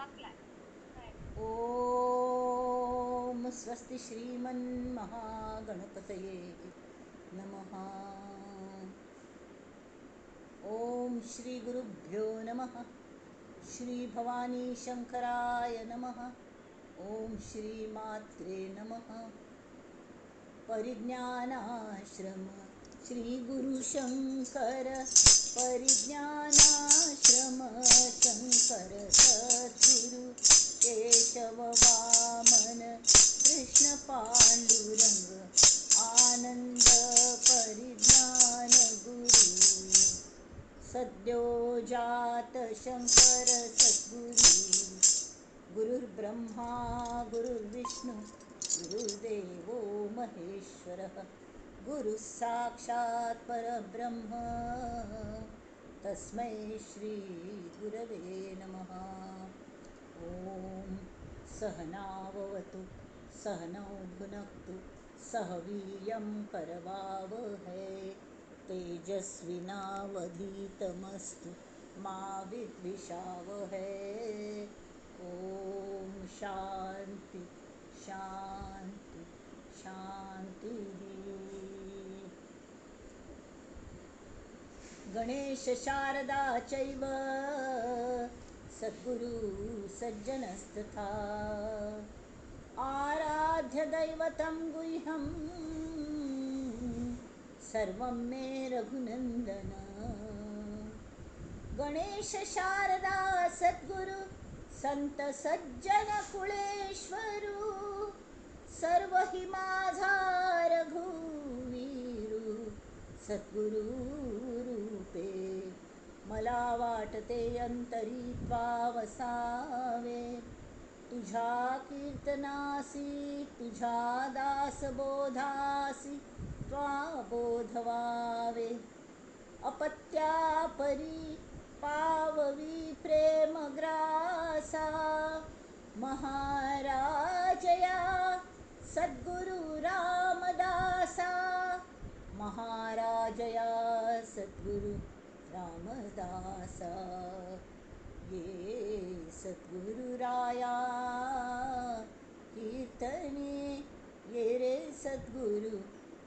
जातलें. ओम स्वस्ति श्रीमन्महागणपतये नमः. ओम श्री गुरुभ्यो नमः. श्री भवानी शंकराय नमः. ओम श्री मात्रे नमः. परिज्ञानाश्रम श्री गुरु शंकर, परिज्ञानाश्रम शंकर सद्गुरु केशव वामन कृष्ण पांडुरंग आनंद परिज्ञान गुरु. सद्यो जात शंकर सद्गुरु. गुरुर्ब्रह्मा गुरुर्विष्णु गुरुर्देवो महेश्वरः. गुरुः साक्षात् परब्रह्म तस्मै श्री गुरवे नमः. ॐ सहनाववतु सहनौ भुनक्तु सह वीर्यं करवावहै. तेजस्विनावधीतमस्तु मा विद्विषावहै. ॐ शांती शांती शांती. गणेश शारदा चैव सद्गुरु सज्जनस्तथा. आराध्य दैवतं गुह्यं सर्वं मे रघुनंदन. गणेश शारदा सद्गुरु संत सज्जन कुळेश्वरू. सर्व हि माझा रघुवीरू सद्गुरु रूपे. मला वाटते अंतरी त्वा वसावे. तुझ्या कीर्तनासी तुझ्या दासबोधासी त्वा बोधवावे. अपत्यापरी पाववी प्रेमग्रासा. महाराजया सद्गुरु रामदासा. महाराजया सद्गुरु रामदासा. ये सद्गुरुराया कीर्तने ये रे सद्गुरु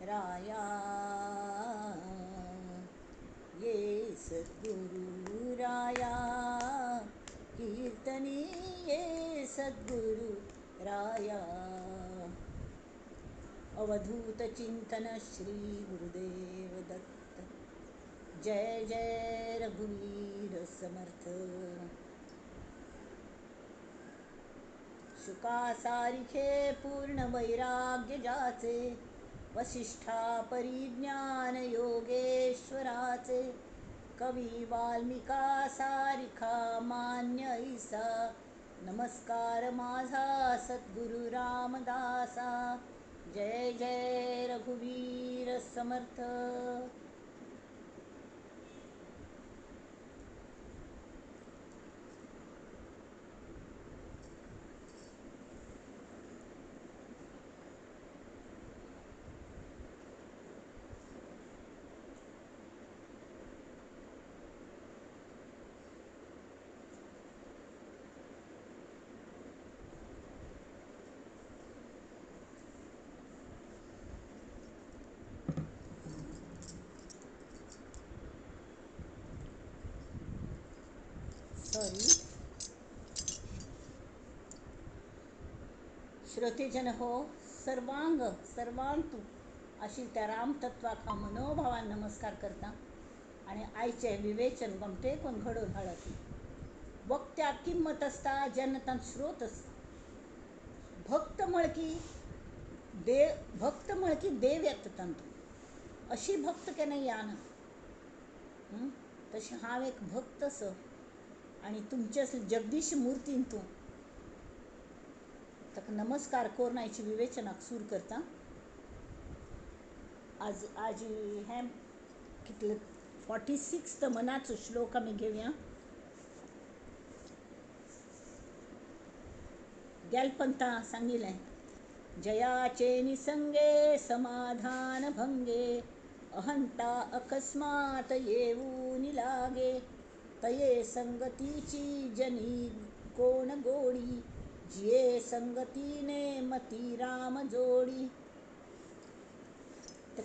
राया. ये सद्गुरुराया कीर्तने ये सद्गुरु राया. अवधूत चिंतन श्री गुरुदेव दत्त. जय जय रघुवीर समर्थ. शुकासारिखे पूर्ण वैराग्य जाचे. वसिष्ठा परिज्ञान योगेश्वराचे. कवी वाल्मिका सारिखा मान्य ऐसा. नमस्कार माझा सद्गुरु रामदासा. जय जय रघुवीर समर्थ. सॉरी. श्रोतेजन हो, सर्वांग सर्वांतू अशी त्या रामतत्वाक हांव मनोभावान नमस्कार करता आनी आयचें विवेचन गमते कोण घडोवन हाडप. वक्त्याक किंमत आसता जेन्ना तांचो स्रोत आसता. भक्त म्हळकी देव, भक्त म्हळकी देव येता तांतूंत. अशी भक्त केन्ना येना. तशें हांव एक भक्त असो आनी तुमचे जगदीश मुर्तीन तूं ताका नमस्कार करून आयच्या विवेचनाक सुरू करता. आज आज हें कितले 46 मनाचो श्लोक आमी घेवया. गेलपंता सांगिल्लें, जयाचे निसंगे समाधान भंगे अहंता अकस्मात येऊन लागे. तये संगतीची जनी कोण गोडी, जिये संगतीने मती राम जोडी. तर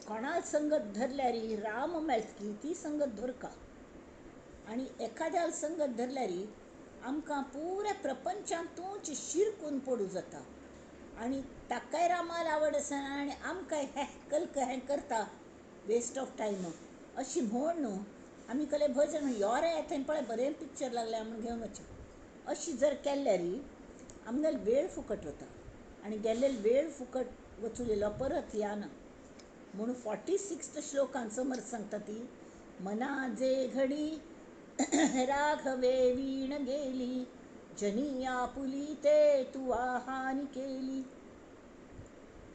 कोणाल संगत धरल्यारी राम मेळटली ती संगत धरका. आनी एखाद्याल संगत धरल्यारी आमकां पुऱ्या प्रपंचांतूच शिरकून पडूं जाता. आनी ताकाय रामाल आवड आसना आनी आमकांय हें कल्क हें करता, वेस्ट ऑफ टायम अशी म्हूण न्हू आमी कहले भजन यो रे थंय पळय बरें पिक्चर लागलें म्हूण घेवन वचचें. अशी जर केल्यारी आमगेलो वेळ फुकट वता आनी गेल्लेलो वेळ फुकट वचूलेलो परत येना. म्हणून 46 श्लोकान समर्थ सांगता ती, मना जे घडी राघवे वीण गेली, जनी आपुली ते तुवा हानी केली.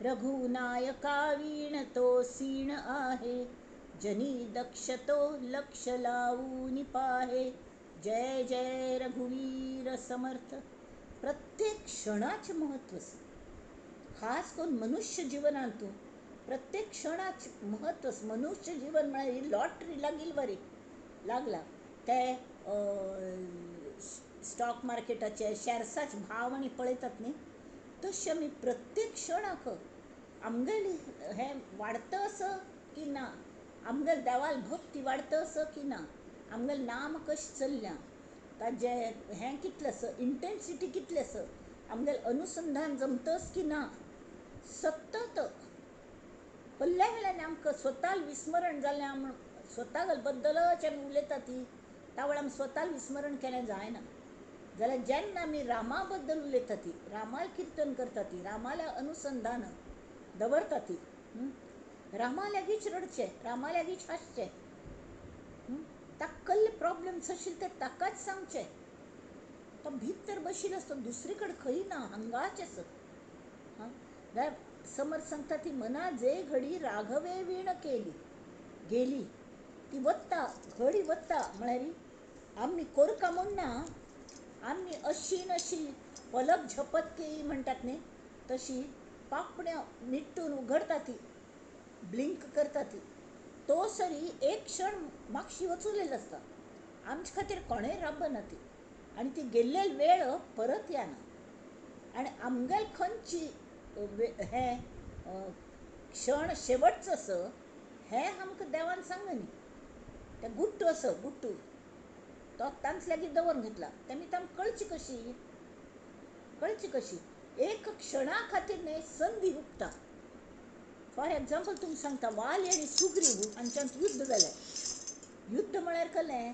रघुनायका वीण तो सीण आहे, जनी दक्ष तो लक्ष लावून पाहे. जय जय रघुवीर समर्थ. प्रत्येक क्षणाचें म्हत्व आसा, खास करून मनुष्य जिवनांतू प्रत्येक क्षणाचें म्हत्व आसा. मनुष्य जिवन म्हळ्यार ही लॉटरी लागिल बरी लागला ते स्टॉक मार्केटाचे शॅर्साचे भाव आनी पळयतात न्ही, तशें आमी प्रत्येक क्षणाक आमगेली हें वाडता आसा की ना, आमगेले देवाल भक्ती वाडता आसा की ना, आमगेलें नाम कशें चल्ल्या, ताजें हें कितलें आसा, इंटेन्सिटी कितलें आसा, आमगेलें अनुसंधान जमतच की ना. सतत कल्ल्या वेल्यान आमकां स्वताक विस्मरण जालें म्हूण स्वता बद्दलच आमी उलयता ती त्या वेळार आमी स्वताक विस्मरण केलें जायना. जाल्यार जेन्ना आमी रामा बद्दल उलयता ती, रामाल किर्तन करता ती, रामाल्या अनुसंधान दवरता ती, रामा लागींच रडचें, रामा लागींच हांसचें, ताका कसले प्रॉब्लम्स आशिल्ले ते ताकाच सांगचें. तो भितर बशिल्लो आसता, दुसरे कडेन खंय ना, हांगाच आसा. हां, जाल्यार समर्थ सांगता ती, मना जे घडी राघवे वीण केली गेली, ती वत्ता घडी वत्ता म्हळ्यार आमी कोरका म्हूण ना, आमी अशी नशी पलक झपत केली म्हणटात न्ही, तशी पापण्या निट्टून उघडता ती, ब्लिंक करता ती, तो सरी एक क्षण मागशी वचूलेलो आसता. आमचे खातीर कोणेय राबना ती, आनी ती गेल्लेली वेळ परत येना. आनी आमगेल खंयची हें क्षण शेवटचो आसा हें आमकां देवान सांगलें न्ही. ते गुट्टू आसा, गुट्टू तो तांचे लागीं दवरून घेतला, तेमी तांकां कळची कशी, कळची कशी एक क्षणा खातीर न्ही संदी हुपता. फॉर एग्जाम्पल तुमकां सांगता, वाली आनी सुग्रीव हांच्यांत युद्ध जालें. युद्ध म्हळ्यार कसलें,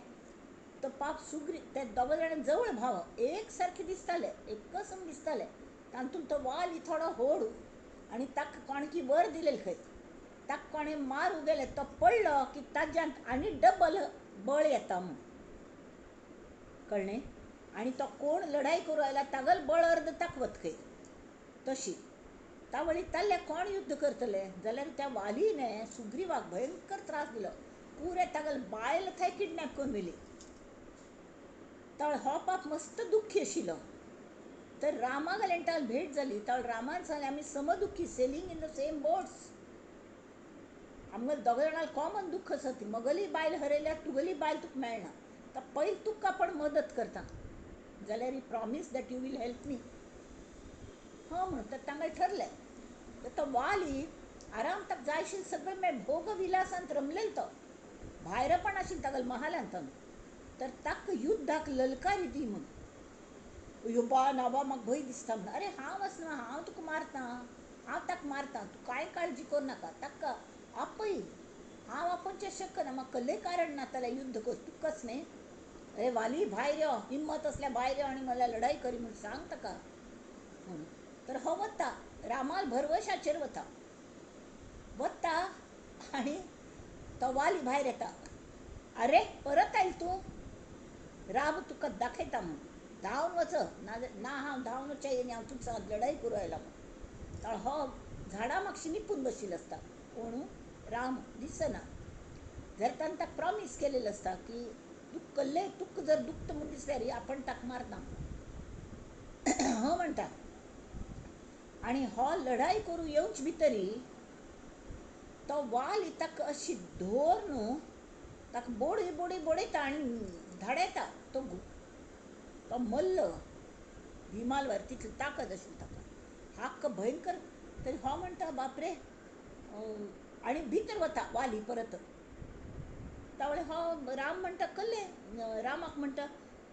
तो पाप सुग्रीव ते दोग जाणां जवळ भाव एक सारके दिसताले, एकच दिसताले. तातूंत तो वाली थोडो होड आनी ताका कोणकी वर दिलेली खंय, ताका कोणें मारूंक गेलें, तो पडलो की ताज्यांत आनी डबल बळ येता म्हूण कळ्ळें. आनी तो कोण लढाई करूं आयला तागल बळ अर्द ताकवत खंय. तशी तावळी ताल्ले कोण युद्ध करतले जाल्यार त्या वालीने सुग्रीवाक भयंकर त्रास दिलो, पुरे तागल बायल थंय किडनॅप करून व्हेली. तळ हो पाप मस्त दुख्खी आशिल्लो. तर रामा गेल्यान ताका भेट जाली. तळ रामान सांगलें, आमी समदुख्खी, sailing in the same boats, आमकां दोग जाणांक कॉमन दुख्ख आसा ती, मगली बायल हरयल्यार तुगली बायल तुका मेळना, तर पयलीं तुका आपूण मदत करता, जाल्यार you promise that you will help me. हय म्हणून तर तांकां ठरलें. तर तो वाली आराम ताका जाय आशिल्लें सगळें मेळ, भोग विलासांत रमलेलो तो, भायर पण आशिल्लें तागेल्या महालांत. तर ताका युद्धाक ललकारी दी म्हूण, यो बा ना बा म्हाका भंय दिसता म्हूण. अरे हांव आसना, हांव तुका मारता, हांव ताका मारता, तूं कांय काळजी करूं नाका, ताका आपय, हांव आपोवचें शकना, म्हाका कसलें कारण ना जाल्यार युद्ध कर, तुकाच न्ही. अरे वाली भायर यो, हिम्मत आसल्यार भायर यो आनी मला लढाई करी म्हूण सांग ताका म्हणून. तर हो वता रामाल भरवशाचेर वता, वता आनी तो वाली भायर येता. अरे परत आयल तूं, राम तुका दाखयता म्हूण, धांवन वच, ना ना हांव धांवन वचचें न्ही, हांव तुका लढाई करूं आयला म्हूण. तर हो झाडा मागशी निपून बशिल्लो आसता, कोण राम दिसना. जर ताणें ताका प्रॉमीस केलेलें आसता की तुका कसलें तुका जर दुखता म्हूण दिसल्यार आपण ताका मारता हो म्हणटा. आनी हो लढाई करूं येवच भितरी तो वाली ताका अशी धर न्हू, ताका बोडी बोडी बडयता आनी धाडयता. तो तो मल्ल भीमालवर तितली ताकद आशिल्ली ताका, हाक्क भयंकर. तरी हो म्हणटा बापरे, आनी भितर वता वाली परत. तावळे हो राम म्हणटा कल्ले, रामाक म्हणटा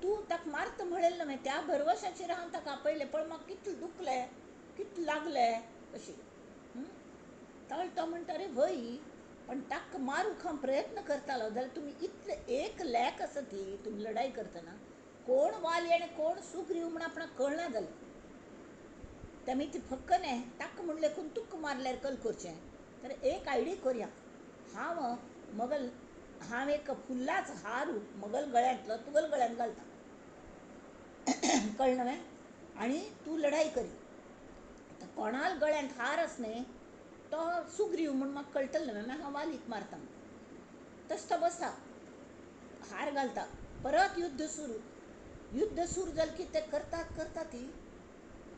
तूं ताका मारता म्हणलें न्हय, त्या भरवशाचेर हांव ताका आपयलें, पण म्हाका कितलें दुखलें, कितलें लागलें अशें. तावळे तो म्हणटा रे व्हय, पण ताका मारूंक हांव प्रयत्न करतालो जाल्यार तुमी इतले एक लॅक आसा ती तुमी लढाई करतना कोण वाली आनी कोण सुग्रीव म्हूण आपणाक कळना जालें. तेमी ती फक्त न्ही ताका म्हणलें कोण तुका मारल्यार कल करचें, तर एक आयडी करया, हांव मगल हांव एक फुल्लाच हार मगल गळ्यांतलो तुगल गळ्यांत घालता, कळ्ळें न्हय, आनी तूं लढाई करी. आतां कोणाल गळ्यांत हार आस न्ही तो सुग्रीव म्हूण म्हाका कळटलें न्हय, मागीर हांव वालीक मारता. तशें तो बसता, हार घालता, परत युद्ध सुरू. युद्ध सुरू जालें की ते करतात करतात ती,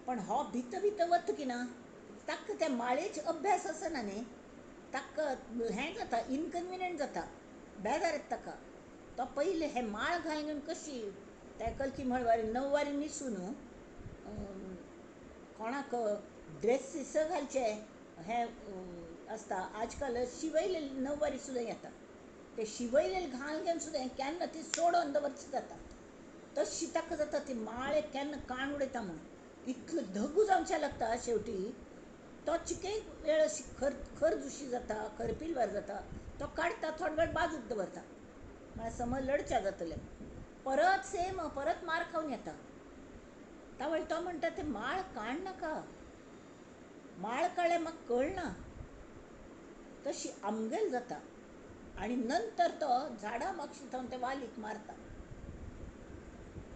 पण हो भितर भितर वता की ना ताका त्या माळेचे अभ्यास आसना न्ही, ताका हें जाता, इनकन्विनियंट जाता, बेजार येता ताका. तो पयलें हें माळ घालून कशी त्या कलकी म्हळवारी णववारी न्हेसून कोणाक ड्रेसीस घालचे हें आसता. आजकाल शिवयलेले णववारी सुद्दां येता, ते शिवयलेले घाल घेवन सुद्दां केन्ना ती सोडोवन दवरची जाता. तशी ताका जाता ती माळे केन्ना काण उडयता म्हूण इतलो धगू जावचें लागता. शेवटी तो चिके वेळ अशी खर खरजुशी जाता, खरपिलवार जाता, तो काडटा, थोडो वेळ बाजूक दवरता, म्हळ्यार समज लडच्या जातलें. परत सेम परत मार खावन येता. तावळ तो म्हणटा ते माळ काड नाका, माळ काडल्यार म्हाका कळना. तशी आमगेल जाता आनी नंतर तो झाडा मागशी थावन ते वालीक मारता,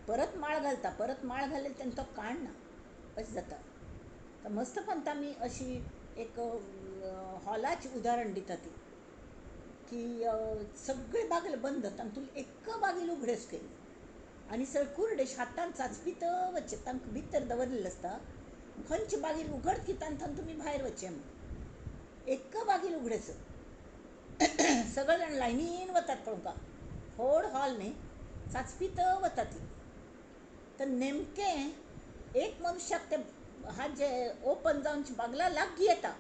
परत माळ घालता, परत माळ घालें तेन्ना तो काडना, अशें जाता. तर मस्तपंत आमी अशी एक हॉलाचें उदाहरण दिता ती की सगळे बागले बंद तातूंत एक बागेल उगडेच केली आनी सगळे कुर्डेश हातान चाचपीत वचचें, तांकां भितर दवरिल्लें आसता. खंयचे बागेल उगड की तांतून तुमी भायर वचचें म्हूण एक बागेल उगडेच. सगळे जाण लायनीन वतात पळोवंक, व्हड हॉल न्ही, चाचपीत वतात ती. तर नेमकें एक मनशाक ते हात जे ओपन जावन बागला लागीं येता,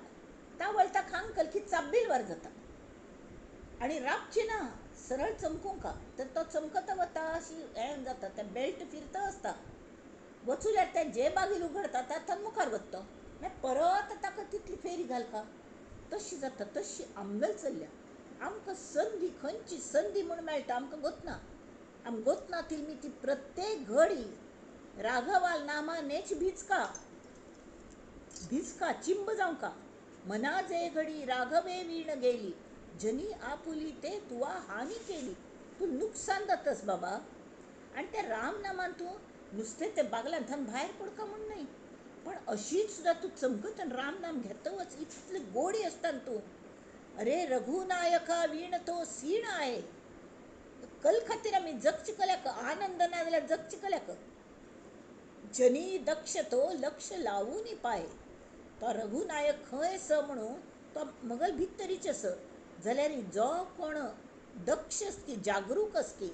ता वळटा खांग की चाबील वर जाता आनी राबची ना, सरळ चमकूंक. तर तो चमकता वता अशी हें जाता, ते बेल्ट फिरता आसता, वचूल्यार ते जे बागेल उगडता तातूंत मुखार वता, मागीर परत ताका तितली फेरी घालता. तशी जाता, तशी आमगेल चल्ल्या. आमकां संदी खंयची संदी म्हूण मेळटा आमकां गोतना, आम गोतना ती मी ती प्रत्येक घडी राघवाल नामा नेच भिजका भिजका चिंब जावंका, मना जे घडी राघवे वीण गेली, जनी आपुली ते तुवा हानी केली. तूं नुकसान जातस बाबा. आनी त्या रामनामान तूं नुस्तें ते बागल्यान थंय भायर पडका म्हूण न्हय, पण अशीच सुद्दां तूं चमकत आनी रामनाम घेता वच, इतली गोडी आसता तूं. अरे रघुनायका वीण तो सीण आहे. कल खातीर आमी जगचे कल्याक आनंद ना जाल्यार जगचे कल्याक. जनी दक्ष तो लक्ष लावून पाय, तो रघुनायक खंय स म्हणून तो मगल भितरीच आस जाल्यार जो कोण दक्ष आसती, जागरूक आसती,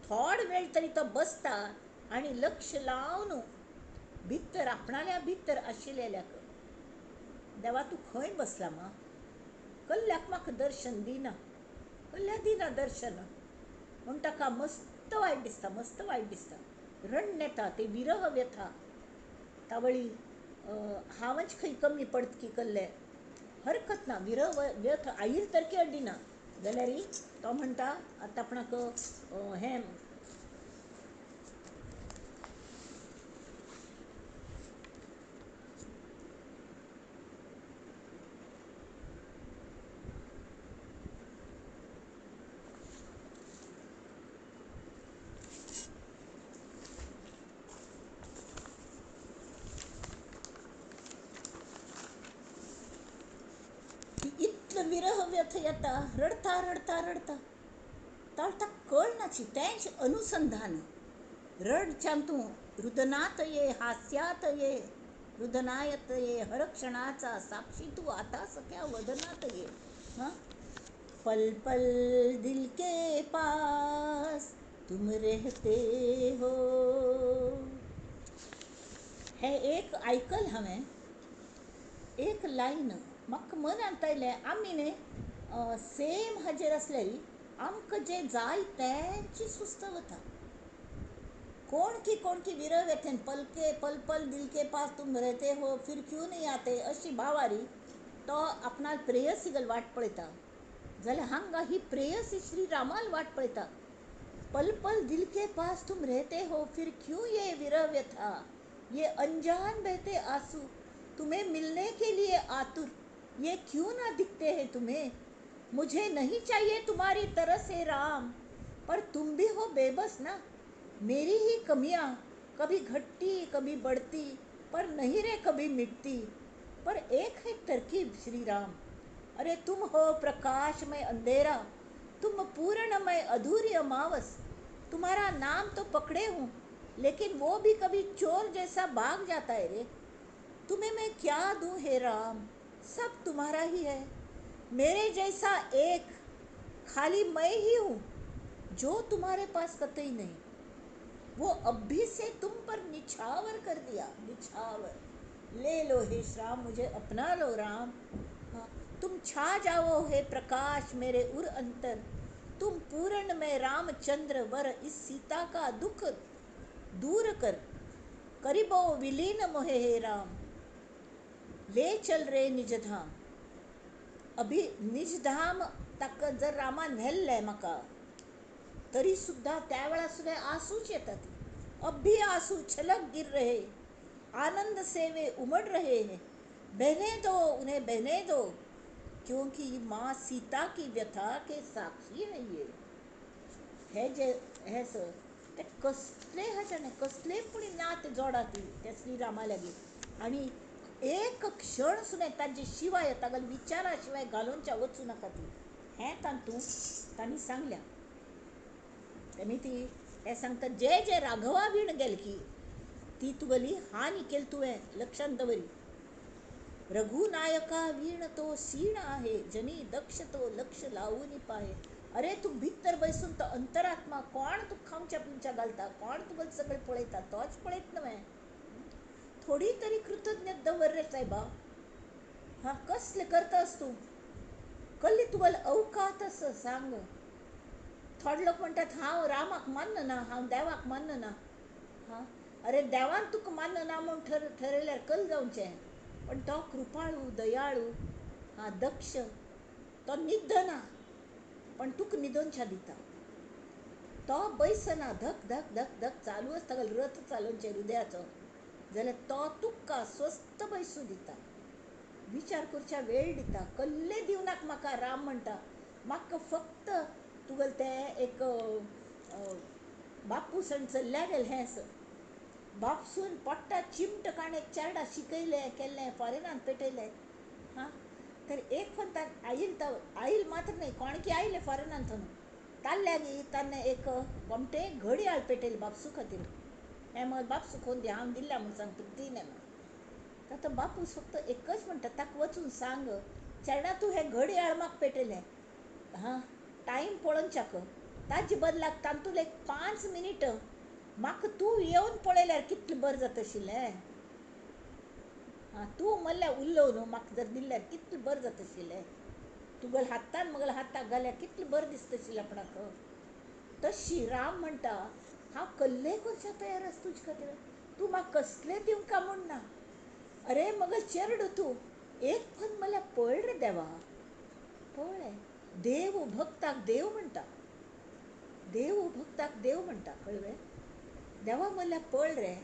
थोड वेळ तरी तो बसता आनी लक्ष लावन भितर आपणाल्या भितर आशिल्ल्याक, देवा तूं खंय बसला मा, कल्ल्याक म्हाका दर्शन दिना, कल्ल्या दिना दर्शन म्हूण ताका मस्त वायट दिसता, मस्त वायट दिसता, रण येता, ते विरह व्यथा. तावळी हांवच खंय कमी पडत की कल्ले, हरकत ना, विरह व्यथा आईल तर की अड्डिना जाल्यार तो म्हणटा आतां आपणाक हें विरह व्यथ येता, रडता रडता रडता ताका कळनाची तेंच अनुसंधान. रडच्यान तूं रुदनात ये हास्यात ये रुदनायत ये हर क्षणाचा साक्षी तू आता सख्या वदनात ये. हां, पल पल दिल के पास तुम रहते हो, हें एक आयकल हांवें एक लायन म्हाका मनांत आयलें. आमी न्ही सेम हाजेर आसल्यारी आमकां जें जाय तेंची सुस्त वता. कोण की विरह व्यथेन पलके पल पल दिल के पास तुम रहते हो फिर क्यों नहीं आते अशी भावारी तो आपणाल प्रेयसी गल वाट पळयता. जाल्यार हांगा ही प्रेयसी श्री रामाल वाट पळयता. पल पल दिल के पास तुम रहते हो फिर क्यों ये विरह व्यथा, ये अनजान बहते आंसू, तुम्हें मिलने के लिए आतुर, ये क्यों ना दिखते हैं तुम्हें. मुझे नहीं चाहिए तुम्हारी तरह से राम, पर तुम भी हो बेबस ना. मेरी ही कमियां कभी घटती कभी बढ़ती, पर नहीं रे कभी मिटती. पर एक है तरकीब श्री राम, अरे तुम हो प्रकाश में अंधेरा, तुम पूर्ण में अधूरी अमावस. तुम्हारा नाम तो पकड़े हूँ, लेकिन वो भी कभी चोर जैसा भाग जाता है रे. तुम्हें मैं क्या दूँ हे राम, सब तुम्हारा ही है. मेरे जैसा एक खाली मैं ही हूँ जो तुम्हारे पास कतई नहीं. वो अभी से तुम पर निछावर कर दिया, निछावर. ले लो हे श्राम, मुझे अपना लो राम. हाँ, तुम छा जाओ हे प्रकाश मेरे उर अंतर, तुम पूर्ण में रामचंद्र वर इस सीता का दुख दूर कर. करीबो विलीन मोहे हे राम, ले चल रे निजधाम. अभी निजधाम ताका जर रामान व्हेल्लें म्हाका तरी सुद्धा त्या वेळार सुद्दां आसूच येतात. अभी आंसू छलक गिर रहे, आनंद से वे उमड़ रहे हैं. बहने दो उन्हें, बहने दो, क्योंकि माँ सीता की व्यथा के साक्षी है ये. हे जे हे सर ते कसले हाच्यान कसले पूण नात जोडा ती त्या श्रीरामा लागीं. आनी एक क्षण सुद्दां ताजे शिवाय तागेल्या विचारा शिवाय घालूनच्या वचूं नाका ती. हें तातूंत तांणी सांगल्या. तेमी ती हे सांगता जे जे राघवा वीण गेल की ती तुगेली हानी केली तुवें लक्षांत दवरी. रघुनायका वीण तो सीण आहे, जनी दक्ष तो लक्ष लावून पाहे. अरे तूं भितर बसून तो अंतरात्मा कोण तुका खावच्या पिवच्या घालता, कोण तुका सगळें पळयता, तोच पळयत न्हय. थोडी तरी कृतज्ञता दवर रे सायबा. हां, कसलें करतास तूं, कसली तुगेली अवकात आसा सांग. थोडे लोक म्हणटात हांव रामाक मानना, हांव देवाक मानना. हां, अरे देवान तुका मानना म्हूण ठरयल्यार कल जावचें. पण तो कृपाळू दयाळू, हां, दक्ष, तो न्हिदना पण तुका न्हिदोनच्या दिता. तो बैसना, धक धक धक धक चालू आसता रथ चालोवचें हृदयाचो, जाल्यार तो तुका स्वस्थ बैसूं दिता, विचार करच्या वेळ दिता. कल्ले दिवनाक म्हाका राम म्हणटा, म्हाका फक्त तुगेलें तें एक बापूस आनी चल्ल्या गेलें हें आसा. बापसून पोट्टा चिमट काण एक चेरडा शिकयलें केल्लें फॉरेनान पेटयलें. हां, तर एक फक्त आयल आयल मात्र न्हय, कोणकी आयलें फॉरेनान थंय ताल्ल्यागी तान्ने एक गोमटे घडयाळ पेटयली बापसू खातीर. हें मग बापसू कोण दी हांव दिल्ल्या म्हूण सांग तुका दिना म्हूण. आतां बापूस फक्त एकच म्हणटा ताका वचून सांग चेरडा तूं हें घडयाळ म्हाका पेटयलें, हां, टायम पळोवच्याक ताजे बदलाक तातूंत एक 5 मिनीट म्हाका तूं येवन पळयल्यार कितलें बरें जाता आशिल्लें. आं, तूं म्हणल्यार उलोव न्हू, म्हाका जर दिल्यार कितलें बरें जाता आशिल्लें. तुगेल्या हातान म्हगेल्या हाताक घाल्यार कितलें बरें दिसता आशिल्लें आपणाक. तशी राम म्हणटा हांव कल्ले करच्या तयार आसा तुजे खातीर, तूं म्हाका कसलें दिवंका म्हूण ना. अरे मगेल चेरडू तूं एक पण म्हणल्यार पळय रे देवा, पळय. देव भक्ताक देव म्हणटा, देव भक्ताक देव म्हणटा, कळ्ळें? देवा म्हणल्यार पळ रे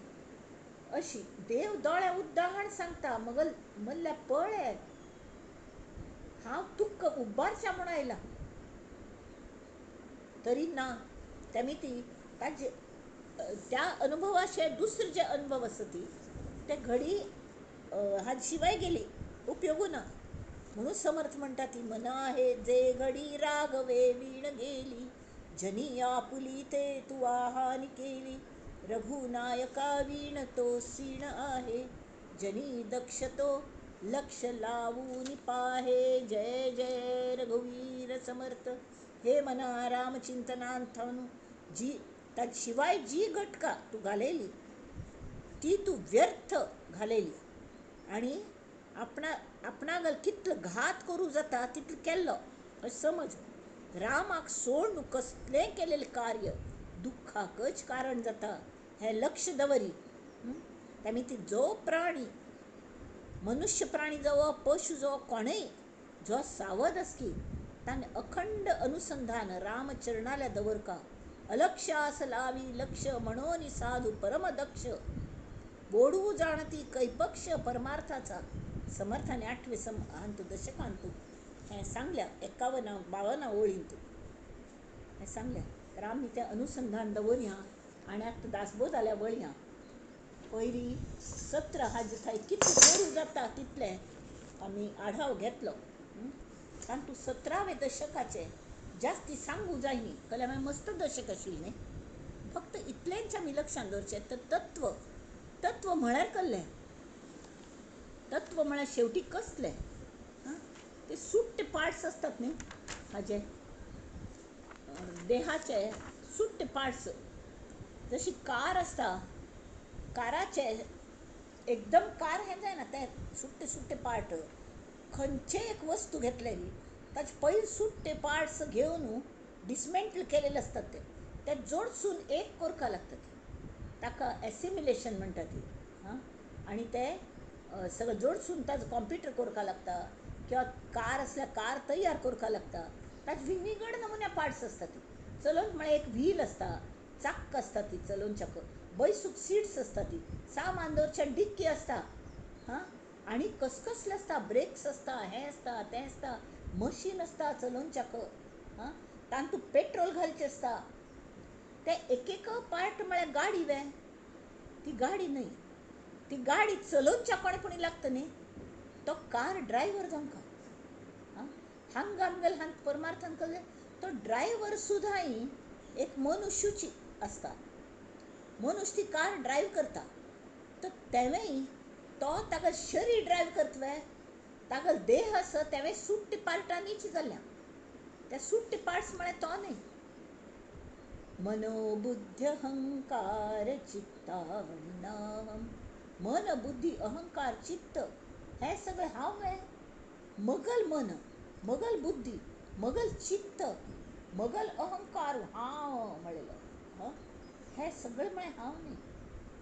अशी देव दोळ्या उद्दाहण सांगता मगल म्हणल्यार पळय हांव तुका उबारच्या म्हूण आयला. तरी ना तेमी ती ताजे त्या अनुभवाशे दुसरे जे अनुभव आसा ती ते घडी हात शिवाय गेली उपयोगू ना. म्हणून समर्थ म्हणटा ती मना हे जे घडी राघवे वीण गेली, जनी आपुली ते तुवा हानी केली. रघुनायका वीण तो सीण आहे, जनी दक्ष तो लक्ष लावून पाहे. जय जय रघुवीर समर्थ. हे मना रामचिंतनांथावन जी त्या शिवाय जी घटका तू घालयली ती तूं व्यर्थ घालयली आनी आपणा आपणागल कितलो घात करूं जाता तितलो केल्लो अशें समज. रामाक सोडून कसलें केलेलें कार्य दुख्खाकच कारण जाता हें लक्ष दवरी. तामी ती जो प्राणी मनुष्य प्राणी जावं पशु जावं कोणूय जो सावध आसकी ताणें अखंड अनुसंधान रामचरणाल्या दवरका. अलक्षास लावी लक्ष म्हणून साधू परमदक्ष बोडू जाणती कैपक्ष परमार्थाचा. समर्थाने आठवे सम हांतू दशकांतू हें सांगल्या 51 52 ओळींतू हें सांगल्या. तर आमी तें अनुसंधान दवरया आनी आतां दासबोधाल्या वळया. पयली 17 हाजे थंय कितलें करूं जाता तितलें आमी आढाव घेतलो. तातूंत 17व्या दशकाचे जास्ती सांगू जायनी कल्याण मागीर मस्त दशक आशिल्लें न्ही. फक्त इतलेंच आमी लक्षांत दवरचें तर तत्व तत्व म्हळ्यार कसलें, तत्व म्हळ्यार शेवटी कसलें, ते सुट्टे पार्ट्स आसतात न्ही हाजे देहाचे सुट्टे पार्ट्स. जशी कार आसता काराचे एकदम कार हें जायना ते सुट्टे सुट्टे पार्ट खंयचे एक वस्तू घेतलेली ताचे पयले सुट्टे पार्ट्स घेवन डिसमेंटल केलेले आसतात ते ते जोडसून एक कोरका लागतात ताका एसिमिलेशन म्हणटा ती. हां आनी ते सगळें जोडसून ताजो कॉम्प्युटर कोरका लागता किंवा कार आसल्यार कार तयार कोरका लागता. ताजे विंगड नमुन्या पार्ट्स आसतात ती चलोवंक म्हळ्यार एक व्हील आसता, चाक आसता ती चलोवच्याक, बैसूक सीट्स आसता ती, सामान दवरच्या डिक्की आसता. हां आनी कसकसले आसता, ब्रेक्स आसता, हें आसता तें आसता, मशीन आसता चलोवच्याक. हां तातूंत पेट्रोल घालचें आसता. ते एक एक पार्ट म्हळ्यार गाडी वे ती गाडी न्हय, ती गाडी चलोवच्या कोणे कोणी लागता न्ही तो कार ड्रायव्हर जावंक. हां हांगा आमगेले हांगा परमार्थान कसलें तो ड्रायव्हर सुद्दां एक मनुष्यूची आसता. मनुष्य ती कार ड्रायव्ह करता तर तेवेंय तो ताका शरीर ड्रायव्ह करतले ताका देह आसा तेवें सुट्टे पार्टांनीच जाल्या त्या सुट्टे पार्ट्स म्हळ्यार तो न्हय. मनोबुद्ध्यहंकार चित्तानि, मन बुद्धी अहंकार चित्त हें सगळें हांव वे मगल मन मगल बुद्धी मगल चित्त मगल अहंकार हांव म्हणलेलो हें सगळें म्हळ्यार हांव न्हय.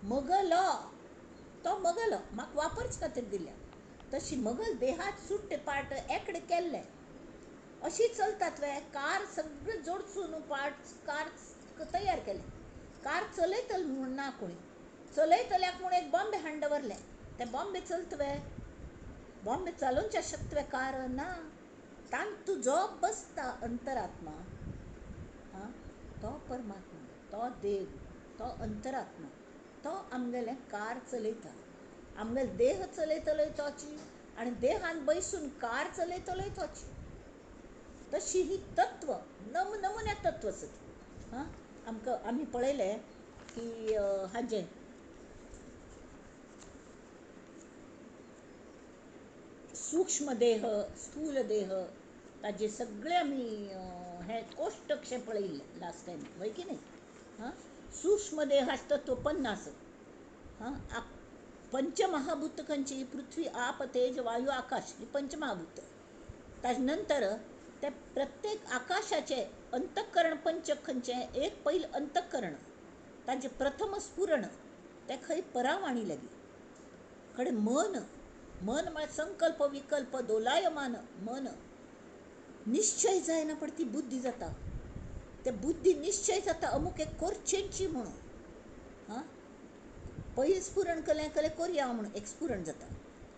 मगल तो मगल म्हाका वापरचे खातीर दिल्या तशी मगल देहात सुट्टे पार्ट एकडे केल्ले अशी चलतात वे कार सगळें जोडसून पार्ट्स कार तयार केले. कार चलयतले म्हूण ना कोणी चलयतल्याक म्हूण एक बॉम्बे हाडून दवरलें ते बॉम्बे चलत वे बॉम्बे चलोवच्या शकत वे कार ना. तातूंत जो बसता अंतरात्मा हां तो परमात्मा तो देव तो अंतरात्मा तो आमगेलें कार चलयता. आमगेलो देह चलयतलोय तोची आनी देहान बैसून कार चलयतलोय तोची. तशी ही तत्व नम नमुन्या तत्व आसत. हां आमकां आमी पळयलें की हाजें सूक्ष्म देह स्थूल देह ताजे सगळे आमी हें कोश्टकशें पळयिल्लें लास्ट टायम वय की न्ही. हां सूक्ष्म देहाचें तत्व 50. हां पंचमहाभूत खंयची पृथ्वी आप तेज वायू आकाश ही पंचमहाभूत. ताजे नंतर ते प्रत्येक आकाशाचें अंतःकरण पंचक खंयचें एक पयलें अंतःकरण ताजें प्रथम स्फुरण तें खंय परावाणी लागी कडेन मन मन म्हळ्यार संकल्प विकल्प दोलायमान मन निश्चय जायना पण ती बुद्धी जाता. ते बुद्धी निश्चय जाता अमूक एक करचेंची म्हणून. हां पयलीं स्फुरण केलें केलें करया म्हणून एक स्फुरण जाता.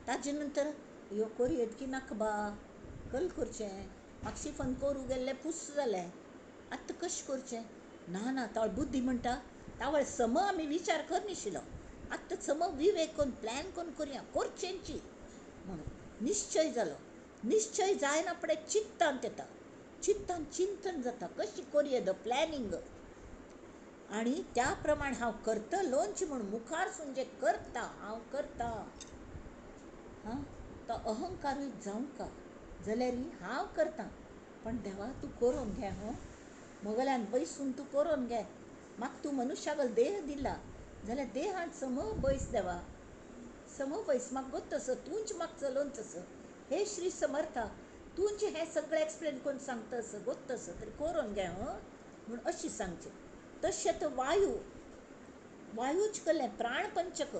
ताजे नंतर ह्यो करयेत की नाका बा कल करचें म्हाका शिफन करूं गेल्लें पुस जालें आतां कशें करचें ना ना तावळ बुद्धी म्हणटा तावळ सम आमी विचार करनाशिल्लो आतां सम विवेक करून प्लॅन करून करया करचेंची म्हणून निश्चय जालो. निश्चय जायना फुडें चित्तांत येता चित्तान चिंतन जाता कशी करया the planning आनी त्या प्रमाण हांव करतलोंच म्हूण मुखार सून जें करता हांव करता. हां तो अहंकारूय जावंका जाल्यार हांव करता पण देवा तूं करोन घे हो मगल्यान बैसून तूं करोन घे म्हाका तूं मनुष्यागल देह दिला जाल्यार देहांत सम बैस देवा, सम बैस म्हाका गोत्त आसा, तूंच म्हाका चलोवन आसा. हे श्री समर्था तूंच हें सगळें एक्सप्लेन करून सांगता आसा, गोत्त आसा, तरी करून घे म्हूण अशी सांगचें. तशें तर वायू, वायूच कलें प्राणपंचक,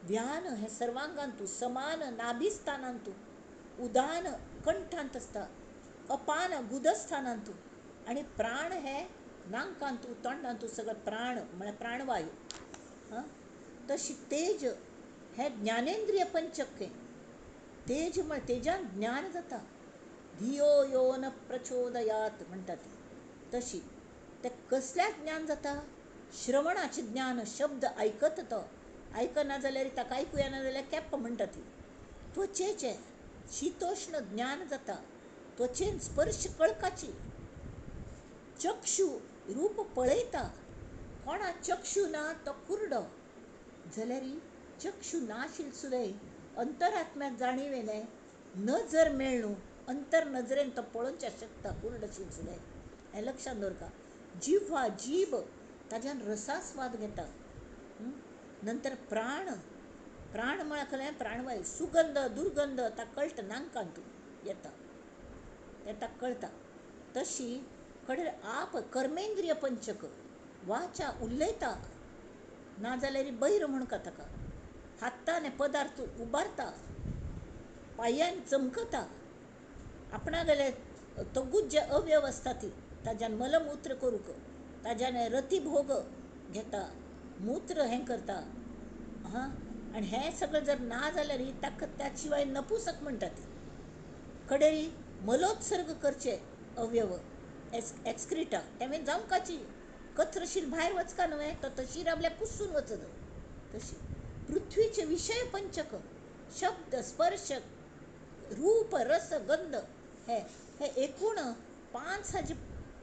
व्यान हें सर्वांगांतू, समान नाभिस्थानांतू, उदान कंठांत आसता, अपान गुदस्थानांतू, आनी प्राण हे नांकांतू तोंडांतू सगळें प्राण म्हळ्यार प्राणवायू. हां, तशी तेज हें ज्ञानेंद्रिय पंचक, तेज म्हळ्यार तेजान ज्ञान जाता, धियो यो न प्रचोदयात म्हणटा ती. तशी तें कसल्याक ज्ञान जाता? श्रवणाचें ज्ञान, शब्द आयकता तो, आयकना जाल्यार ताका आयकूं येना जाल्यार केप्प म्हणटा ती. त्वचेचें शितोष्ण ज्ञान जाता, त्वचेन स्पर्श कळकाची, चक्षु रूप पळयता, कोणा चक्षु ना तो कुरडो, जाल्यार चक्षु नाशिल्लें सुद्दां अंतरात्म्याक जाणीवेलें नजर मेळ्ळू अंतर नजरेन तो पळोवंक शकता, कुरडो आशिल्लें सुद्दां. हें लक्षांत दवरका. जिव्हा जीब ताज्यान रसास्वाद घेता. नंतर प्राण, प्राण म्हळ्यार खरें प्राणवायू, सुगंध दुर्गंध ताका कळटा, नांकांतू येता तें ताका कळटा. तशी कडेन आप कर्मेंद्रिय पंचक, वाचा उलयता, नाजाल्यार बैर म्हणका ताका, हातान पदार्थ उबारता, पांयान चमकता, आपणागेले तगूच जे अवयव आसता ती ताज्यान मलमूत्र करूंक, ताज्यान रतिभोग घेता, मूत्र हें करता. हां, आनी हें सगळें जर ना जाल्यार ताका त्या शिवाय नपुसक म्हणटा ती. कडेन मलोत्सर्ग करचे अवयव एक्सक्रिटा, तें जावंकाची कचरशील भायर वचका न्हय, तो तशी रावल्यार कुसून वचत. तशी पृथ्वीचे विशय पंचक, शब्द स्पर्श रूप रस गंध हे हे एकूण पांच हाजे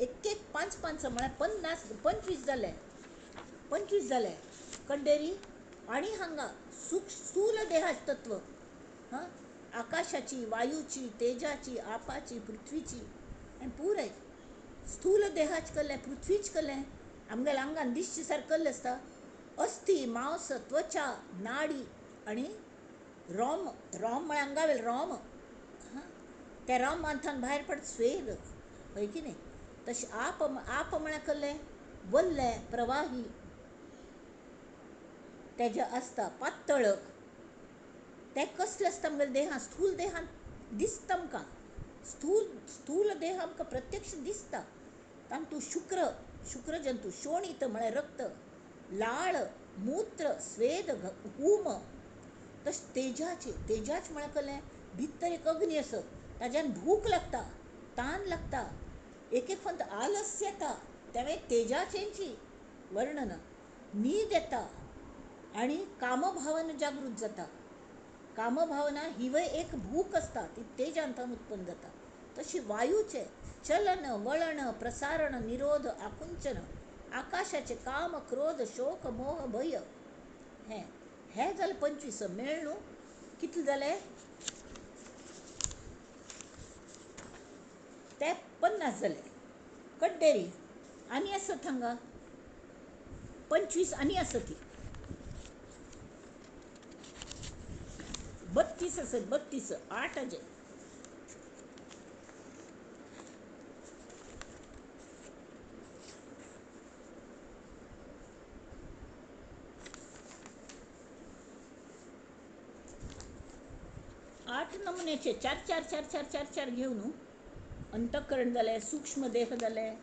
एक एक पांच पांच म्हळ्यार 50 25 जाले, 25 जाले. कंडेरी आनी हांगा स्थूल देहाचे तत्व, हां, आकाशाची वायूची तेजाची आपाची पृथ्वीची आनी पुराय स्थूल देहाच कल्लें पृथ्वीच कल्लें आमगेल्या आंगान दिसचे सारकें कल्लें आसता. अस्थी मांस त्वचा नाडी आनी रोम, रोम म्हळ्यार आंगावेलें रोम, हां, त्या रोमांतल्यान भायर पडटा स्वेद, हय की न्ही. तशें आप आप म्हळ्यार कल्लें वल्लें प्रवाही तेजें आसता पातळ, तें कसलें आसता आमगेल्या देहांत, स्थूल देहांत दिसता आमकां, स्थूल स्थूल देह आमकां प्रत्यक्ष दिसता. तातूंत शुक्र, शुक्र जंतू, शोणीत म्हळ्यार रक्त, लाळ, मूत्र, स्वेद, हूम. तशें तेजाचे, तेजाच म्हळ्यार कसलें भितर एक अग्नी आसा, ताज्यान भूक लागता, तान लागता, एक एक फक्त आलस्य येता, तें तेजाचेंची वर्णन, न्हीद येता आनी कामभावना जागृत जाता. कामभावना हिवय एक भूक आसता, ती तेजांतल्यान उत्पन्न जाता. तशी वायूचें चलन वळण प्रसारण निरोध आकुंचन, आकाशाचे काम क्रोध शोक मोह भय, हें हें जालें 25 मेळ न्हू. कितले जाले ते 50 जाले. कड्डेरी आनी आसत हांगा 25 आनी आसत ती 32 आसत, 32 8 हाजे. आठ नमुन्याचे 4 4 4 4 4 4 घेवन अंतःकरण जालें, सूक्ष्म देह जालें,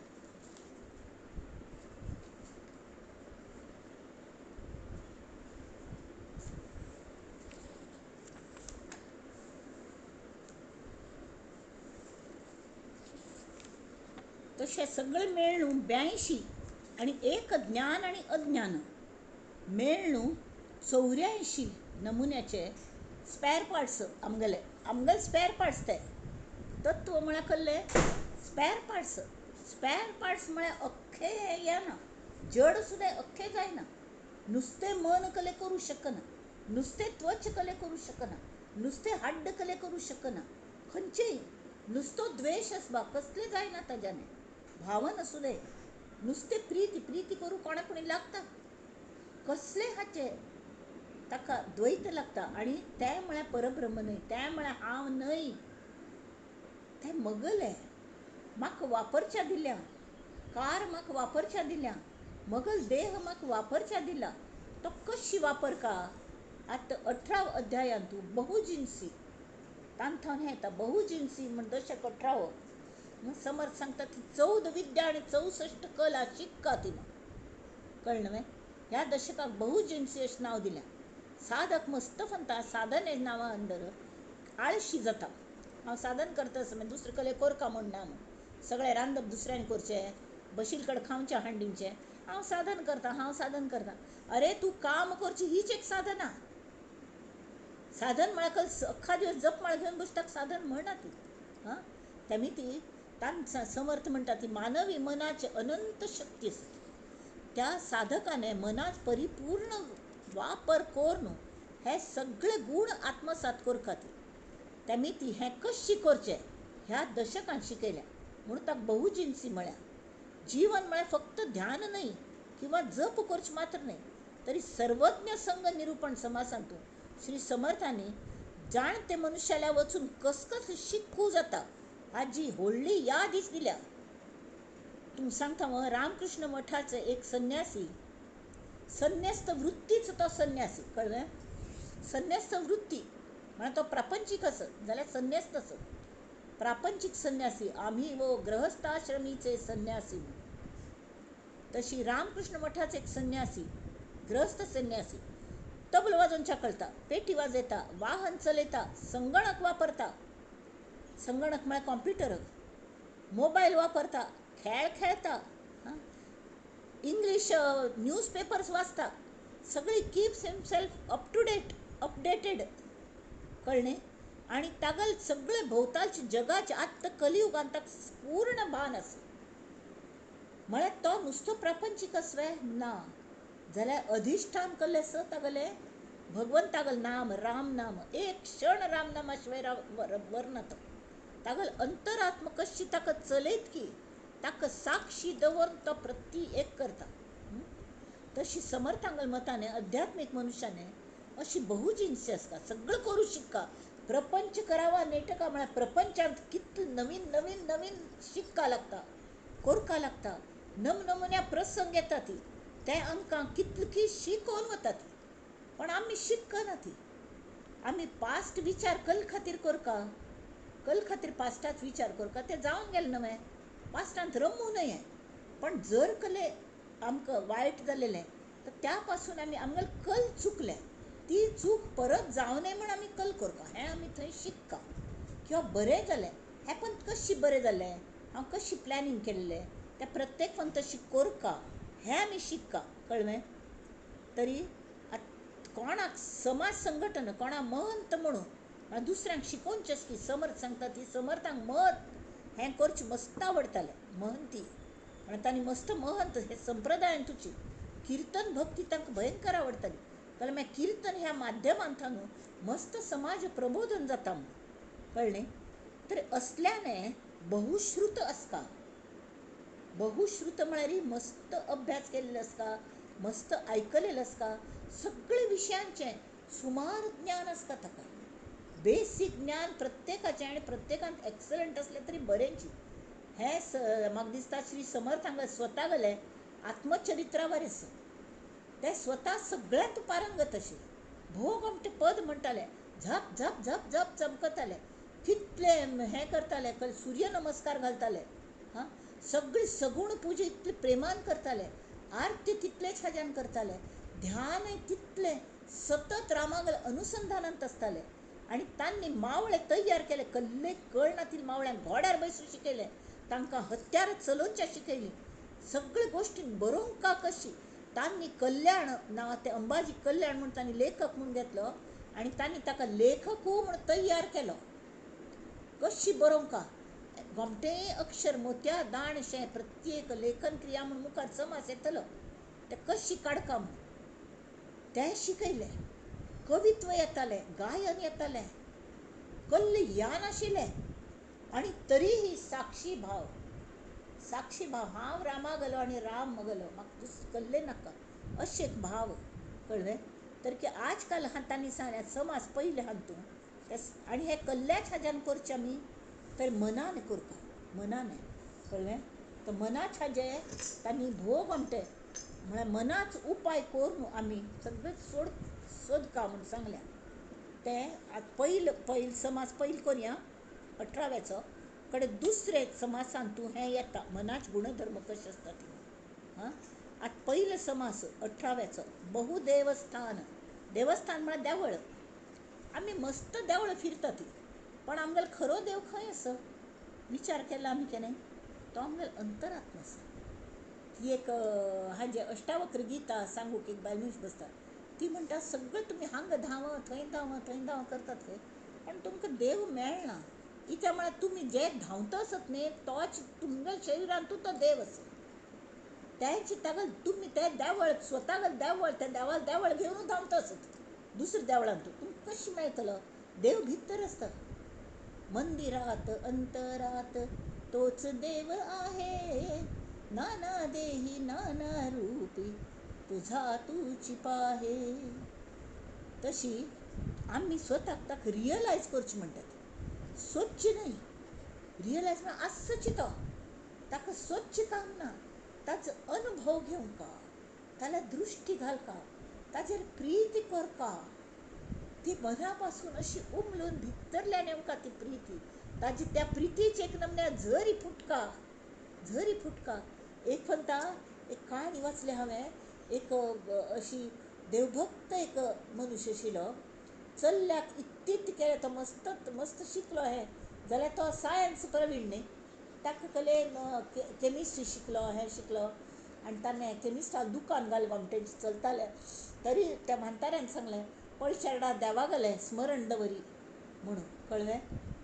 तशें सगळें मेळून 82 आनी एक ज्ञान आनी अज्ञान मेळून 84 नमुन्याचे स्पॅर पार्ट्स आमगेले, आमगेले स्पॅर पार्ट्स ते तत्व म्हळ्यार कसले स्पॅर पार्ट्स. स्पॅर पार्ट्स म्हळ्यार अख्खें हें येना, जड सुद्दां अख्खें जायना. नुस्तें मन कले करूं शकना, नुस्तें त्वच कले करूं शकना, नुस्तें हाड्ड कले करूं शकना, खंयचेय नुस्तो द्वेश आसपा कसलें जायना ताज्याने भावन आसूं दे. नुस्तें प्रीती, प्रीती करूं कोणा कोणी लागता, कसले हाचे ताका द्वैत लागता आनी तें म्हळ्यार परब्रह्म न्हय, तें म्हळ्यार हांव न्हय, तें मगलें म्हाका वापरच्या दिल्या, कार म्हाका वापरच्या दिल्या, मगल देह म्हाका वापरच्या दिला, तो कशी वापर का? आतां 18 अध्यायांतू बहुजिनसी तांथावन हें येता. बहुजिनसी म्हण दशक 18 समर्थ सांगता ती 14 विद्या आनी 64 कला शिक्का तिनं. कळ्ळें न्हय? ह्या दशकाक बहुजिनसी अशें नांव दिलें. साधक मस्त फंता साधन नांवा अंदर आळशी जाता. हांव साधन करता आसतना दुसरे कले कोरका म्हूण ना, म्हूण सगळें रांदप दुसऱ्यान करचें, बशील कडेन खावचें हांडीचें, हांव साधन करता, हांव साधन करता. अरे तूं काम करची हीच एक साधना. साधन म्हळ्यार अख्खा दिवस जपमाळ घेवन बसताक साधन म्हणना ती. हां, तेमी ती तांकां समर्थ म्हणटा ती मानवी मनाची अनंत शक्ती आसता. त्या साधकाने मनाच परिपूर्ण वापर करून हे सगळे गुण आत्मसात करूं खातीर तेमी ती हें कशी करचें ह्या दशकान शिकयल्या म्हणून ताका बहुजिनसी म्हळ्या. जीवन म्हळ्यार फक्त ध्यान न्हय किंवा जप करचें मात्र न्हय, तरी सर्वज्ञ संग निरूपण समासांतू श्री समर्थांनी जाणते मनुष्याला वचून कसकस शिकू जाता हाजी व्हडली यादीच दिल्या. तुमकां सांगता, रामकृष्ण मठाचे एक संन्यासी, संन्यस्त वृत्तीचो तो संन्यासी, कळ्ळें? संन्यस्त वृत्ती म्हळ्यार तो प्रापंचीक आसत जाल्यार संन्यस्त आसत, प्रापंचीक संन्यासी. आम्ही वो गृहस्थाश्रमीचे संन्यासी. तशी रामकृष्ण मठाचे एक संन्यासी, गृहस्थ संन्यासी, तबल वाजोवच्या कळटा, पेटी वाजयता, वाहन चलयता, संगणक वापरता, संगणक म्हळ्यार कॉम्प्युटर, मोबायल वापरता, खेळ खेळता, इंग्लीश न्यूजपेपर्स वाचता, सगळी keeps himself up to date, updated. कळ्ळें? आनी तागल सगळे भोंवतालचे जगाचे आत्तां कलियुगान ताका पूर्ण भान आसा. म्हळ्यार तो नुस्तो प्रापंचीक आसवे ना, जाल्यार अधिश्ठान कल्लें आसा तागलें भगवंतागल नाम, राम नाम. एक क्षण राम नामा शिवाय वरना तो. तागल अंतरात्म कशी ताका चलयत की ताका साक्षी दवरून तो प्रति एक करता. तशी समर्थांगल मताने आध्यात्मिक मनुष्याने अशी बहुजिनसी आसता, सगळं करू शिक्का. प्रपंच करावा नेटका म्हळ्यार प्रपंचांत कितले नवीन नवीन नवीन शिक्का लागता, कोरका लागता, नमनमुन्या प्रसंग येता ती ते आमकां कितली शिकोवन वता ती, पण आमी शिकना ती. आमी पास्ट विचार कल खातीर करका, कल खातीर पास्टाच विचार करका, ते जावन गेले न्हय, पास्टांत रमूं नये. पण जर कले आमकां वायट जालेलें तर त्या पासून आमी आमगेले कल चुकलें, ती चूक परत जावं नये म्हूण आमी कल करका, हें आमी थंय शिक्का. किंवा बरें जालें हें पण कशी बरें जालें, हांव कशी प्लॅनिंग केल्लें तें प्रत्येक पण तशी करका, हें आमी शिक्का. कळ्ळें? तरी कोणाक समाज संघटन, कोणाक महंत म्हणून दुसऱ्यांक शिकोवचें की समर्थ सांगता ती समर्थांक मत हें करचें मस्त आवडटालें. महंती आनी तांणी मस्त महंत हे संप्रदायान तुची किर्तन भक्ती तांकां भयंकर आवडटाली. कारण मागीर किर्तन ह्या माध्यमांतल्यान मस्त समाज प्रबोधन जाता म्हूण. कळ्ळें? तर असल्याने बहुश्रुत आसता. बहुश्रुत म्हळ्यार मस्त अभ्यास केल्लो आसता, मस्त आयकलेलो आसता, सगळे विशयांचें सुमार ज्ञान आसता ताका. बेसीक ज्ञान प्रत्येकाचें आनी प्रत्येकांत एक्सलंट आसलें तरी बरेंची. हें म्हाका दिसता श्री समर्थांक स्वता गेलें आत्मचरित्रावर आसा, ते स्वता सगळ्यांत पारंगत आशिल्ले. भोव आमचें पद म्हणटाले, झप झप झप झप चमकताले, कितले हें करताले, सूर्य नमस्कार घालताले, हां, सगळी सगूण पुजा इतले प्रेमान करताले, आरती तितलेच हाज्यान करताले, ध्यानय तितलें सतत रामागल अनुसंधानांत आसताले. आनी तांणी मावळे तयार केले, कल्ले कळनातील मावळ्यांक घोड्यार बसून शिकयले, तांकां हत्यार चलोवच्या शिकयली, सगळे गोश्टी बरोवंक कशी तांणी कल्याण ना ते अंबाजी कल्याण म्हूण तांणी लेखक म्हूण घेतलो आनी तांणी ताका लेखकू म्हूण तयार केलो. कशी बरोवंक गोमटें अक्षर मोत्या दाणशें प्रत्येक लेखन क्रिया म्हूण मुखार समास येतलो ते कशी काडका म्हूण तें शिकयलें. कवित्व येतालें, गायन येतालें, कल्ल यान आशिल्लें, आनी तरीही साक्षी भाव, साक्षी भाव, हांव रामा गेलो आनी राम मगलो, म्हाका दुसरें कल्लें नाका, अशें एक भाव. कळ्ळें? तर की आजकाल हा तांणी सांगलें समास पयले आहा तूं आनी हे कल्ल्याच हाज्यान करचें आमी तर मनान करपा मनान कळ्ळें? तर मनाच हाजें तांणी भोग म्हणटे म्हळ्यार मनाच उपाय करून आमी सगळें सोड सोदका म्हूण सांगल्या तें आतां पयल पयल समास पयल करया 18व्याचो कडेन दुसरे समासान तूं हें येता मनाच गुणधर्म कशें आसता ती आं. आतां पयलो समास 18व्याचो बहुदेवस्थान. देवस्थान म्हळ्यार देवळ. आमी मस्त देवळां फिरतात ती पण आमगेलो खरो देव खंय आसा विचार केला आमी केन्ना? तो आमगेलो अंतरात्मा आसा. ती एक हाजे अष्टावक्र गीता सांगूक एक बायल मनीस बसता ती म्हणटा सगळें तुमी हांगा धांव थंय धांव थंय धांव करतात खंय पण तुमकां देव मेळना. कित्याक म्हळ्यार तुमी जे धांवता आसत न्ही तोच तुमगेल्या शरिरांतूच तो देव आसा. तेच ताका तुमी ते देवळ स्वताक देवळ त्या देवाक देवळ घेवन धांवता आसत दुसऱ्या देवळांत तुमकां कशें मेळटलो? देव भितर आसता. मंदिरात अंतरात तोच देव आहे नाना देही नाना रूपी तुझा तूची पाहे. तशी आमी स्वताक ताका रियलायज करचें म्हणटात. सोदचें न्हय, रियलायज म्हळ्यार आसची तो ताका सोदचें काम ना. ताचो अनुभव घेवंका, ताका दृश्टी घालका, ताजेर प्रिती करका, ती मना पासून अशी उमलून भितरल्यान येवंका ती प्रिती. ताजी त्या प्रितीचे एक नमन्या झरी फुटका झरी फुटका. एक म्हणटा एक काणी वाचली हांवें. एक अशी देवभक्त एक मनुष्य आशिल्लो. चल्ल्याक इतली केलें तो मस्त मस्त शिकलो हें जाल्यार तो सायन्स प्रवीण न्ही ताका कलेन केमिस्ट्री शिकलो हें शिकलो आनी ताणें केमिस्टाक दुकान घालें गोमटेंचें चलतालें. तरी त्या म्हाताऱ्यान सांगलें पळय चेरडा देवा गेलें स्मरण दवरी म्हणून कळ्ळें?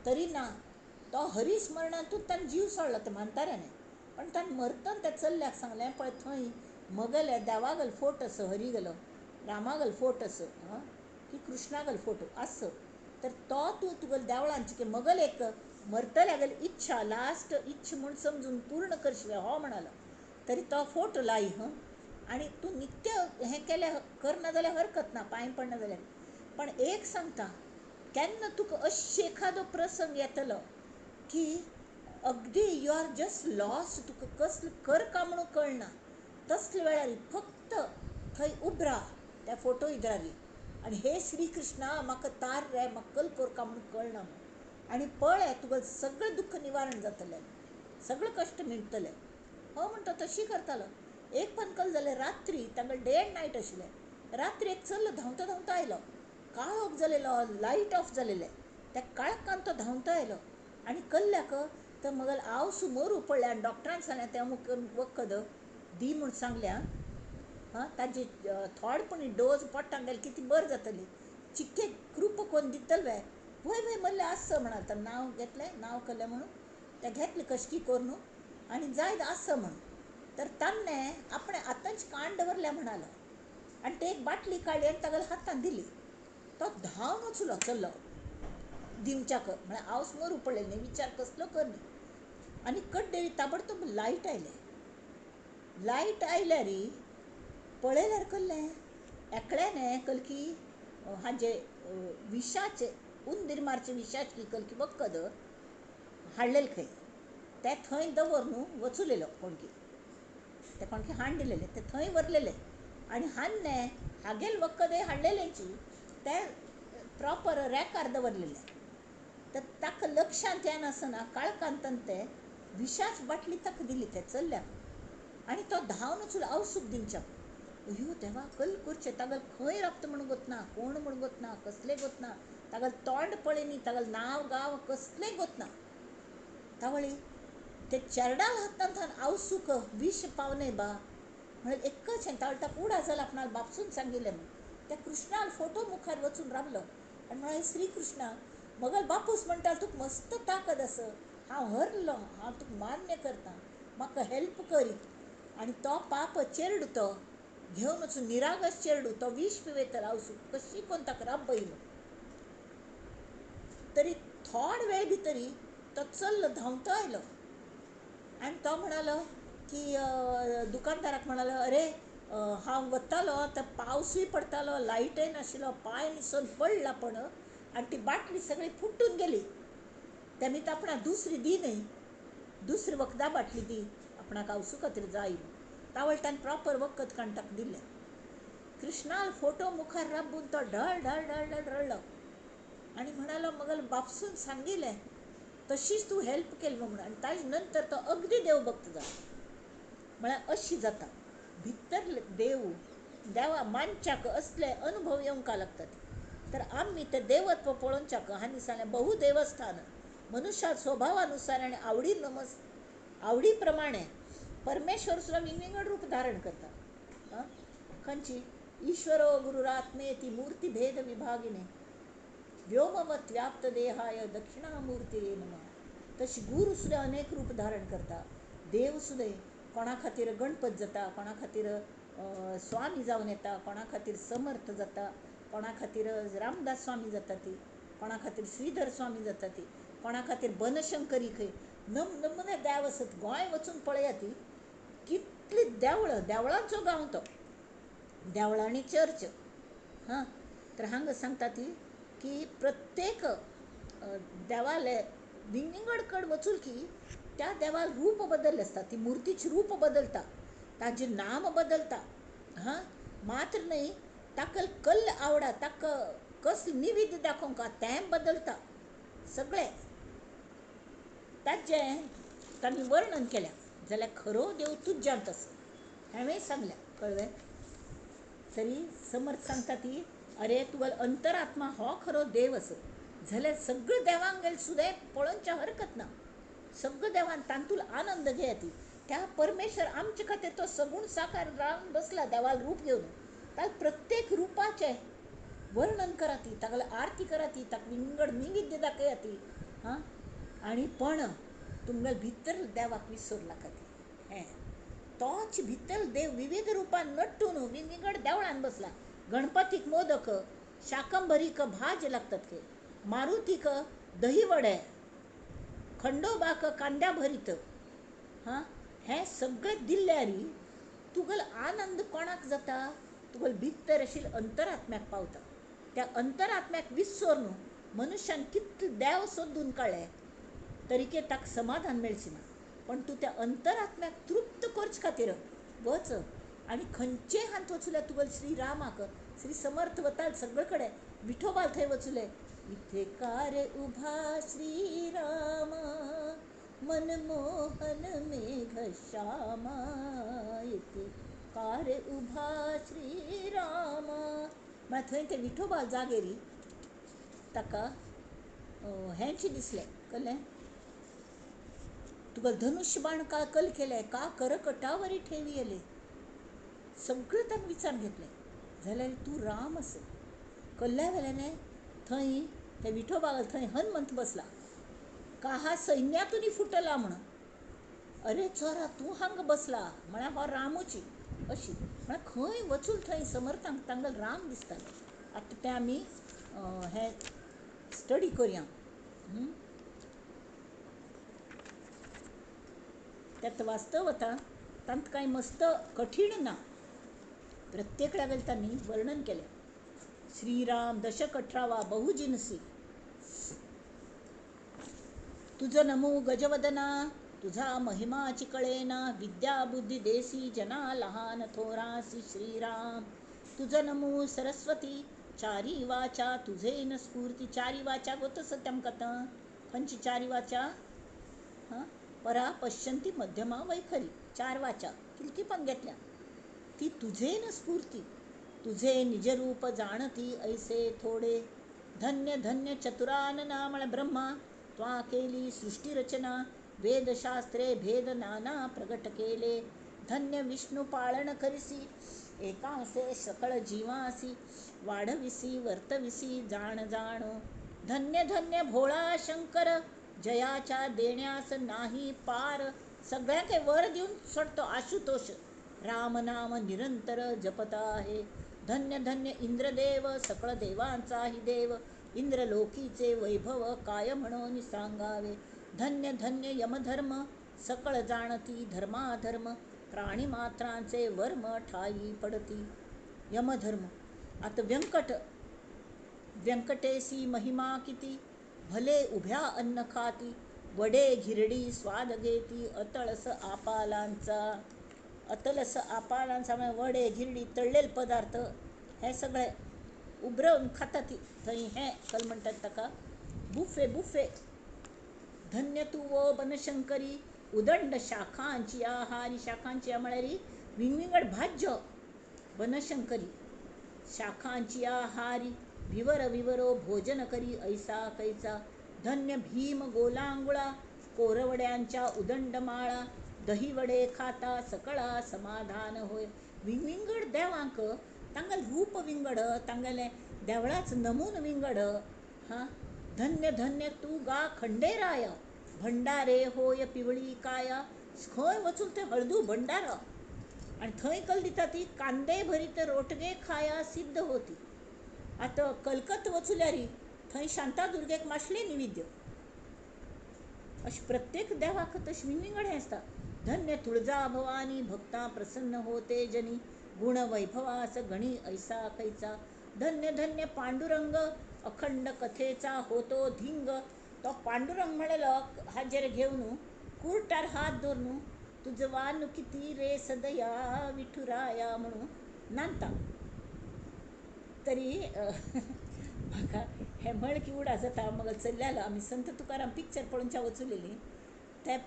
तरी ना तो हरिस्मरणांतूच ताणें जीव सोडलो त्या म्हाताऱ्याने. पण ताणें मरतना त्या चल्ल्याक सांगलें पळय थंय मगेले देवागेलो फोटो आसा हरी गेलो रामागेलो फोटो आसा आं की कृष्णागेलो फोटो आसा तर तो तूं तुगेल्या देवळांत मगेले एक मरतल्यागेली इच्छा लास्ट इच्छा म्हूण समजून पूर्ण करशी हो म्हणालो. तरी तो फोटो लाय हं आनी तूं नित्य हें केलें करना जाल्यार हरकत ना पांय पडना जाल्यार. पण एक सांगता केन्ना तुका अशें एखादो प्रसंग येतलो की अगदी you are just lost तुका कसलें करका म्हणून कळना तसल्या वेळार फक्त थंय उबरा त्या फोटो इद्रारी आनी हे श्री कृष्णा म्हाका तार रे म्हाका कल करका म्हणून कळना म्हूण आनी पळय तुका सगळें दुख्ख निवारण जातलें सगळें कश्ट मिटतलें. हो म्हणटा तशी करतालो. एक पण कल जालें रात्री तांकां डे एंड नायट आशिल्लें. रात्री एक चल्लो धांवता धांवता आयलो. काळोख जालेलो लायट ऑफ जालेलें त्या काळखान तो धांवता आयलो आनी कल्ल्याक तर मगेलो आवसू मरू पडलें आनी डॉक्टरान सांगलें तें अमूक वखद दी म्हूण सांगल्या हां ताजी थोडपणी डोस पोटांत घाली की ती बरी जातली चिके कृपा करून दितले वे वय वय मल्लें आसा म्हणाल तर नांव घेतलें नांव कल्लें म्हणून तें घेतलें कशकी करून आनी जायत आसा म्हणून तर ताणें आपणें आतांच काण दवरल्या म्हणालो आनी ते एक बाटली काडली आनी तागेल्या हातान दिली. तो धांवन वचलो चल्लो दिवच्याक म्हळ्यार आवस मरू पडलें न्ही विचार कसलो कर न्ही. आनी कड्डेरी ताबडतोब लायट आयलें. लायट आयल्यार पळयल्यार कल्लें एकल्याने कलकी हाजे विशाचे उंदीर मारचे विशाचे कलकी वखद हाडलेलें खंय ते थंय दवर न्हू वचुलेलो कोणकी ते कोणकी हाण दिलेले ते थंय व्हरलेले आनी हान्ने हागेल वखदय हाडलेलेची ते प्रॉपर रॅकार दवरलेले. तर ताका लक्षांत येनासतना काळखांत ते विशाच बाटली ताका दिली ते चल्ल्याक आनी तो धांवन वचून आवसूक दिवच्याक. अयो देवा कल करचें तागेलें खंय राबता म्हूण गोतना कोण म्हूण गोतना कसलें गोतना तागेलें तोंड पळयनी तागेलें नांव गांव कसलें गोतना. तावळी ते चेरडाल हातांत आवसूक विश पावने बा म्हळ्यार एकच हें तावळी ताका उडा जाला आपणाक बापसून सांगिल्लें म्हूण त्या कृष्णान फोटो मुखार वचून रावलो आनी म्हळें श्री कृष्णा मगेलो बापूस म्हणटा तुका मस्त ताकद आसा हांव हरलो हांव तुका मान्य करता म्हाका हेल्प करी. आनी तो पाप चेरडू तो घेवन वचून निरागस चेरडू तो विश पिवयतलो आवसूक कशी कोण ताका राबय. तरी थोड वेळ भितरी तो चल्लो धांवतो आयलो आनी तो म्हणालो की दुकानदाराक म्हणालो अरे हांव वतालो तर पावसूय पडटालो, लायटय नाशिल्लो, पांय निसरून पडला पण आनी ती बाटली सगळी फुटून गेली. तेमी तर आपणाक दुसरी दी न्हय, दुसरी वखदां बाटली दी आपणाक आवसू खातीर जाय. तावळटान प्रॉपर वखद काडून ताका दिलें. कृष्णाल फोटो मुखार राबून तो ढळ ढळ ढळ ढळ रडलो आनी म्हणालो मगल बापसून सांगिल्लें तशीच तूं हेल्प केली म्हणून. आनी ताजे नंतर तो अगदी देवभक्त जालो. म्हळ्यार अशी जाता भितर देव देवा मानच्याक असले अनुभव येवंक लागतात. तर आमी ते देवत्व पळोवच्याक हांणी सांगलें बहु देवस्थान मनुष्या स्वभावानुसार आनी आवडी नमस आवडी प्रमाणे परमेश्वर सुद्दां विंगविंगड रूप धारण करता. खंयची ईश्वरो गुरुरात्मे ती मूर्ती भेद विभागिने व्योमवत व्याप्त देहाय दक्षिणामूर्ती नमः. तशी गुरू सुद्दां अनेक रूप धारण करता. देव सुद्दां कोणा खातीर गणपत जाता, कोणा खातीर स्वामी जावन येता, कोणा खातीर समर्थ जाता, कोणा खातीर रामदास स्वामी जाता ती, कोणा खातीर श्रीधर स्वामी जाता ती, कोणा खातीर बनशंकरी खंय नम नमुने देव आसत. गोंय वचून पळया ती कितली देवळां, देवळांचो गांव तो, देवळां आनी चर्च. हां, तर हांगा सांगता ती की प्रत्येक देवाले विंगविंगड कड वचून की त्या देवाल रूप बदल्लें आसता, ती मुर्तीचें रूप बदलता, ताजें नाम बदलता. हां, मात्र न्हय ताका कल्ल आवडा, ताका कसले निवेद्य दाखोवंक तें बदलता. सगळें ताजें तांणी वर्णन केलें जाल्यार खरो देव तुज्यांत आसा हांवें सांगलें. कळ्ळें? तरी समर्थ सांगता ती अरे तुगेलो अंतरात्मा हो खरो देव आसा जाल्यार सगळ्या देवांगेर सुद्दां पळोवच्या हरकत ना. सगळ्या देवान तातूंत आनंद घेया ती. त्या परमेश्वर आमचे खातीर तो सगूण साकार रावन बसला देवाल रूप घेवन. ताका प्रत्येक रुपाचें वर्णन करा ती, ताका आरती करा ती, ताका विंगड निवेद्य दाखया ती. हां, आनी पण तुमगेले भितर देवाक विसर नाका ती. हें तोच भितर देव विविध रुपान नटून विंगविंगड देवळान बसला. गणपतीक मोदक, शाकंभरीक भाज लागतात खंय, मारुतीक दही वडे, खंडोबाक कांद्या भरीत. हां, हें सगळें दिल्यार तुगेलो आनंद कोणाक जाता? तुगेलो भितर आशिल्ल्या अंतरात्म्याक पावता. त्या अंतरात्म्याक विसर न्हू मनुष्यान कितले देव सोदून काडले तरीके ताका समाधान मेळचें ना. पण तूं त्या अंतरात्म्याक तृप्त करचे खातीर वच आनी खंयचेय हात वचुले तुगेले श्रीरामाक, श्री समर्थ वताल सगळे कडेन, विठोबाल थंय वचुले इथे कार उभा श्रीरामा मनमोहन मेघ श्यामा, इथे कार उभा श्रीरामा. म्हळ्यार थंय ते विठोबाल जागेरी ताका हेंच दिसलें. कळ्ळें? तुका धनुष्य बाण का कल केलें का करकटावरी ठेवी येले सगळें ताणें विचार घेतलें जाल्यार तूं राम आसा. कल्ल्या वेल्यान थंय ते विठोबा थंय हनुमंत बसला. काहा सैन्यातून फुटला म्हणून अरे चोरा तूं हांगा बसला म्हळ्यार हो रामूची अशी म्हळ्यार खंय वचून थंय समर्थांक तांगेलो राम दिसतालो. आतां तें आमी हें स्टडी करया. त्यात वास्तव वता तांत कांय मस्त कठीण ना. प्रत्येक वेळेला तांणी वर्णन केलें. श्रीराम दशक अठरावा बहुजिनसी तुझ नमो गजवदना तुझा महिमाची कळेना विद्या बुद्धी देसी जना लहान थोरासी श्रीराम. तुझ नमो सरस्वती चारी वाचा तुझे न स्फूर्ती. चारी वाचा गोत सत्यम कथा खंयची चारी वाचा? हां, परा पश्यंती मध्यमा वैखरी चार वाचा किलकी पण घेतल्या. ती तुझे न स्फूर्ती तुझे निजरूप जाणती ऐसे थोडे. धन्य धन्य चतुरानना म्हळ्यार ब्रह्मा त्वा केली सृष्टीरचना वेदशास्त्रे भेद नाना प्रगट केले. धन्य विष्णू पाळण करिसी एकांसे सकळ जीवासी वाढविसी वर्तविसी जाण जाणो. धन्य धन्य भोळा शंकर जयाच्या देण्यास नाही पार. सगळ्यांक वर दिवन सोडतो आशुतोष. राम नाम निरंतर जपत आहे. धन्य धन्य इंद्रदेव सकळ देवांचाही देव इंद्रलोकीचे वैभव काय म्हणून सांगावे. धन्य धन्य यमधर्म सकळ जाणती धर्माधर्म प्राणीमात्रांचे वर्म ठाई पडती. यमधर्म. आतां व्यंकट, व्यंकटेसी महिमा किती, भले उभ्या अन्न खाती, वडे घिरडी स्वाद घेती, अतळस आपालांचा. अतलस आपालांचा म्हळ्यार वडे घिरडी तळ्ळेले पदार्थ हे सगळे उबरोवन खाता ती थंय. हें कल म्हणटात ताका बुफे बुफे. धन्य तूं वो बनशंकरी, उदंड शाखांची आहारी. शाखांची म्हळ्यार विंगविंगड भाज्यो. बनशंकरी शाखांची आहारी, विवर विवरो भोजन करी ऐसा कैचा. धन्य भीम गोलांगुळा, कोरवड्यांच्या उदंड माळा, दहीवडे खाता सकळा समाधान होय. विंगविंगड देवांक तांगेलें रूप विंगड, तांगेलें देवळाच नमून विंगड. हां, धन्य धन्य तूं गा खंडेराय, भंडारे होय पिवळी काया. खंय वचून थंय हळदू भंडारो आनी थंय कल दिता ती कांदे भरीत रोटगे खाया सिद्ध होती. आतां कलकत्ता वचल्यार थंय शांतादुर्गेक माशले निवेद्य. अशें प्रत्येक देवाक तशें विंगविंगड हें आसता. धन्य तुळजा भवानी, भक्तां प्रसन्न होते जनी, गुण वैभवास गणी ऐसा कैचा. धन्य धन्य पांडुरंग, अखंड कथेचा होतो धिंग. तो पांडुरंग म्हणलो हाजेर घेवन कुर्टार हात दवरून तुजो वान किती रे सदया विठुराया म्हणून नांदता. तरी म्हाका हें म्हळें की उडा जाता. मगो चल्ल्यालो आमी संत तुकाराम पिक्चर पळोवच्या वचुलेलीं. तें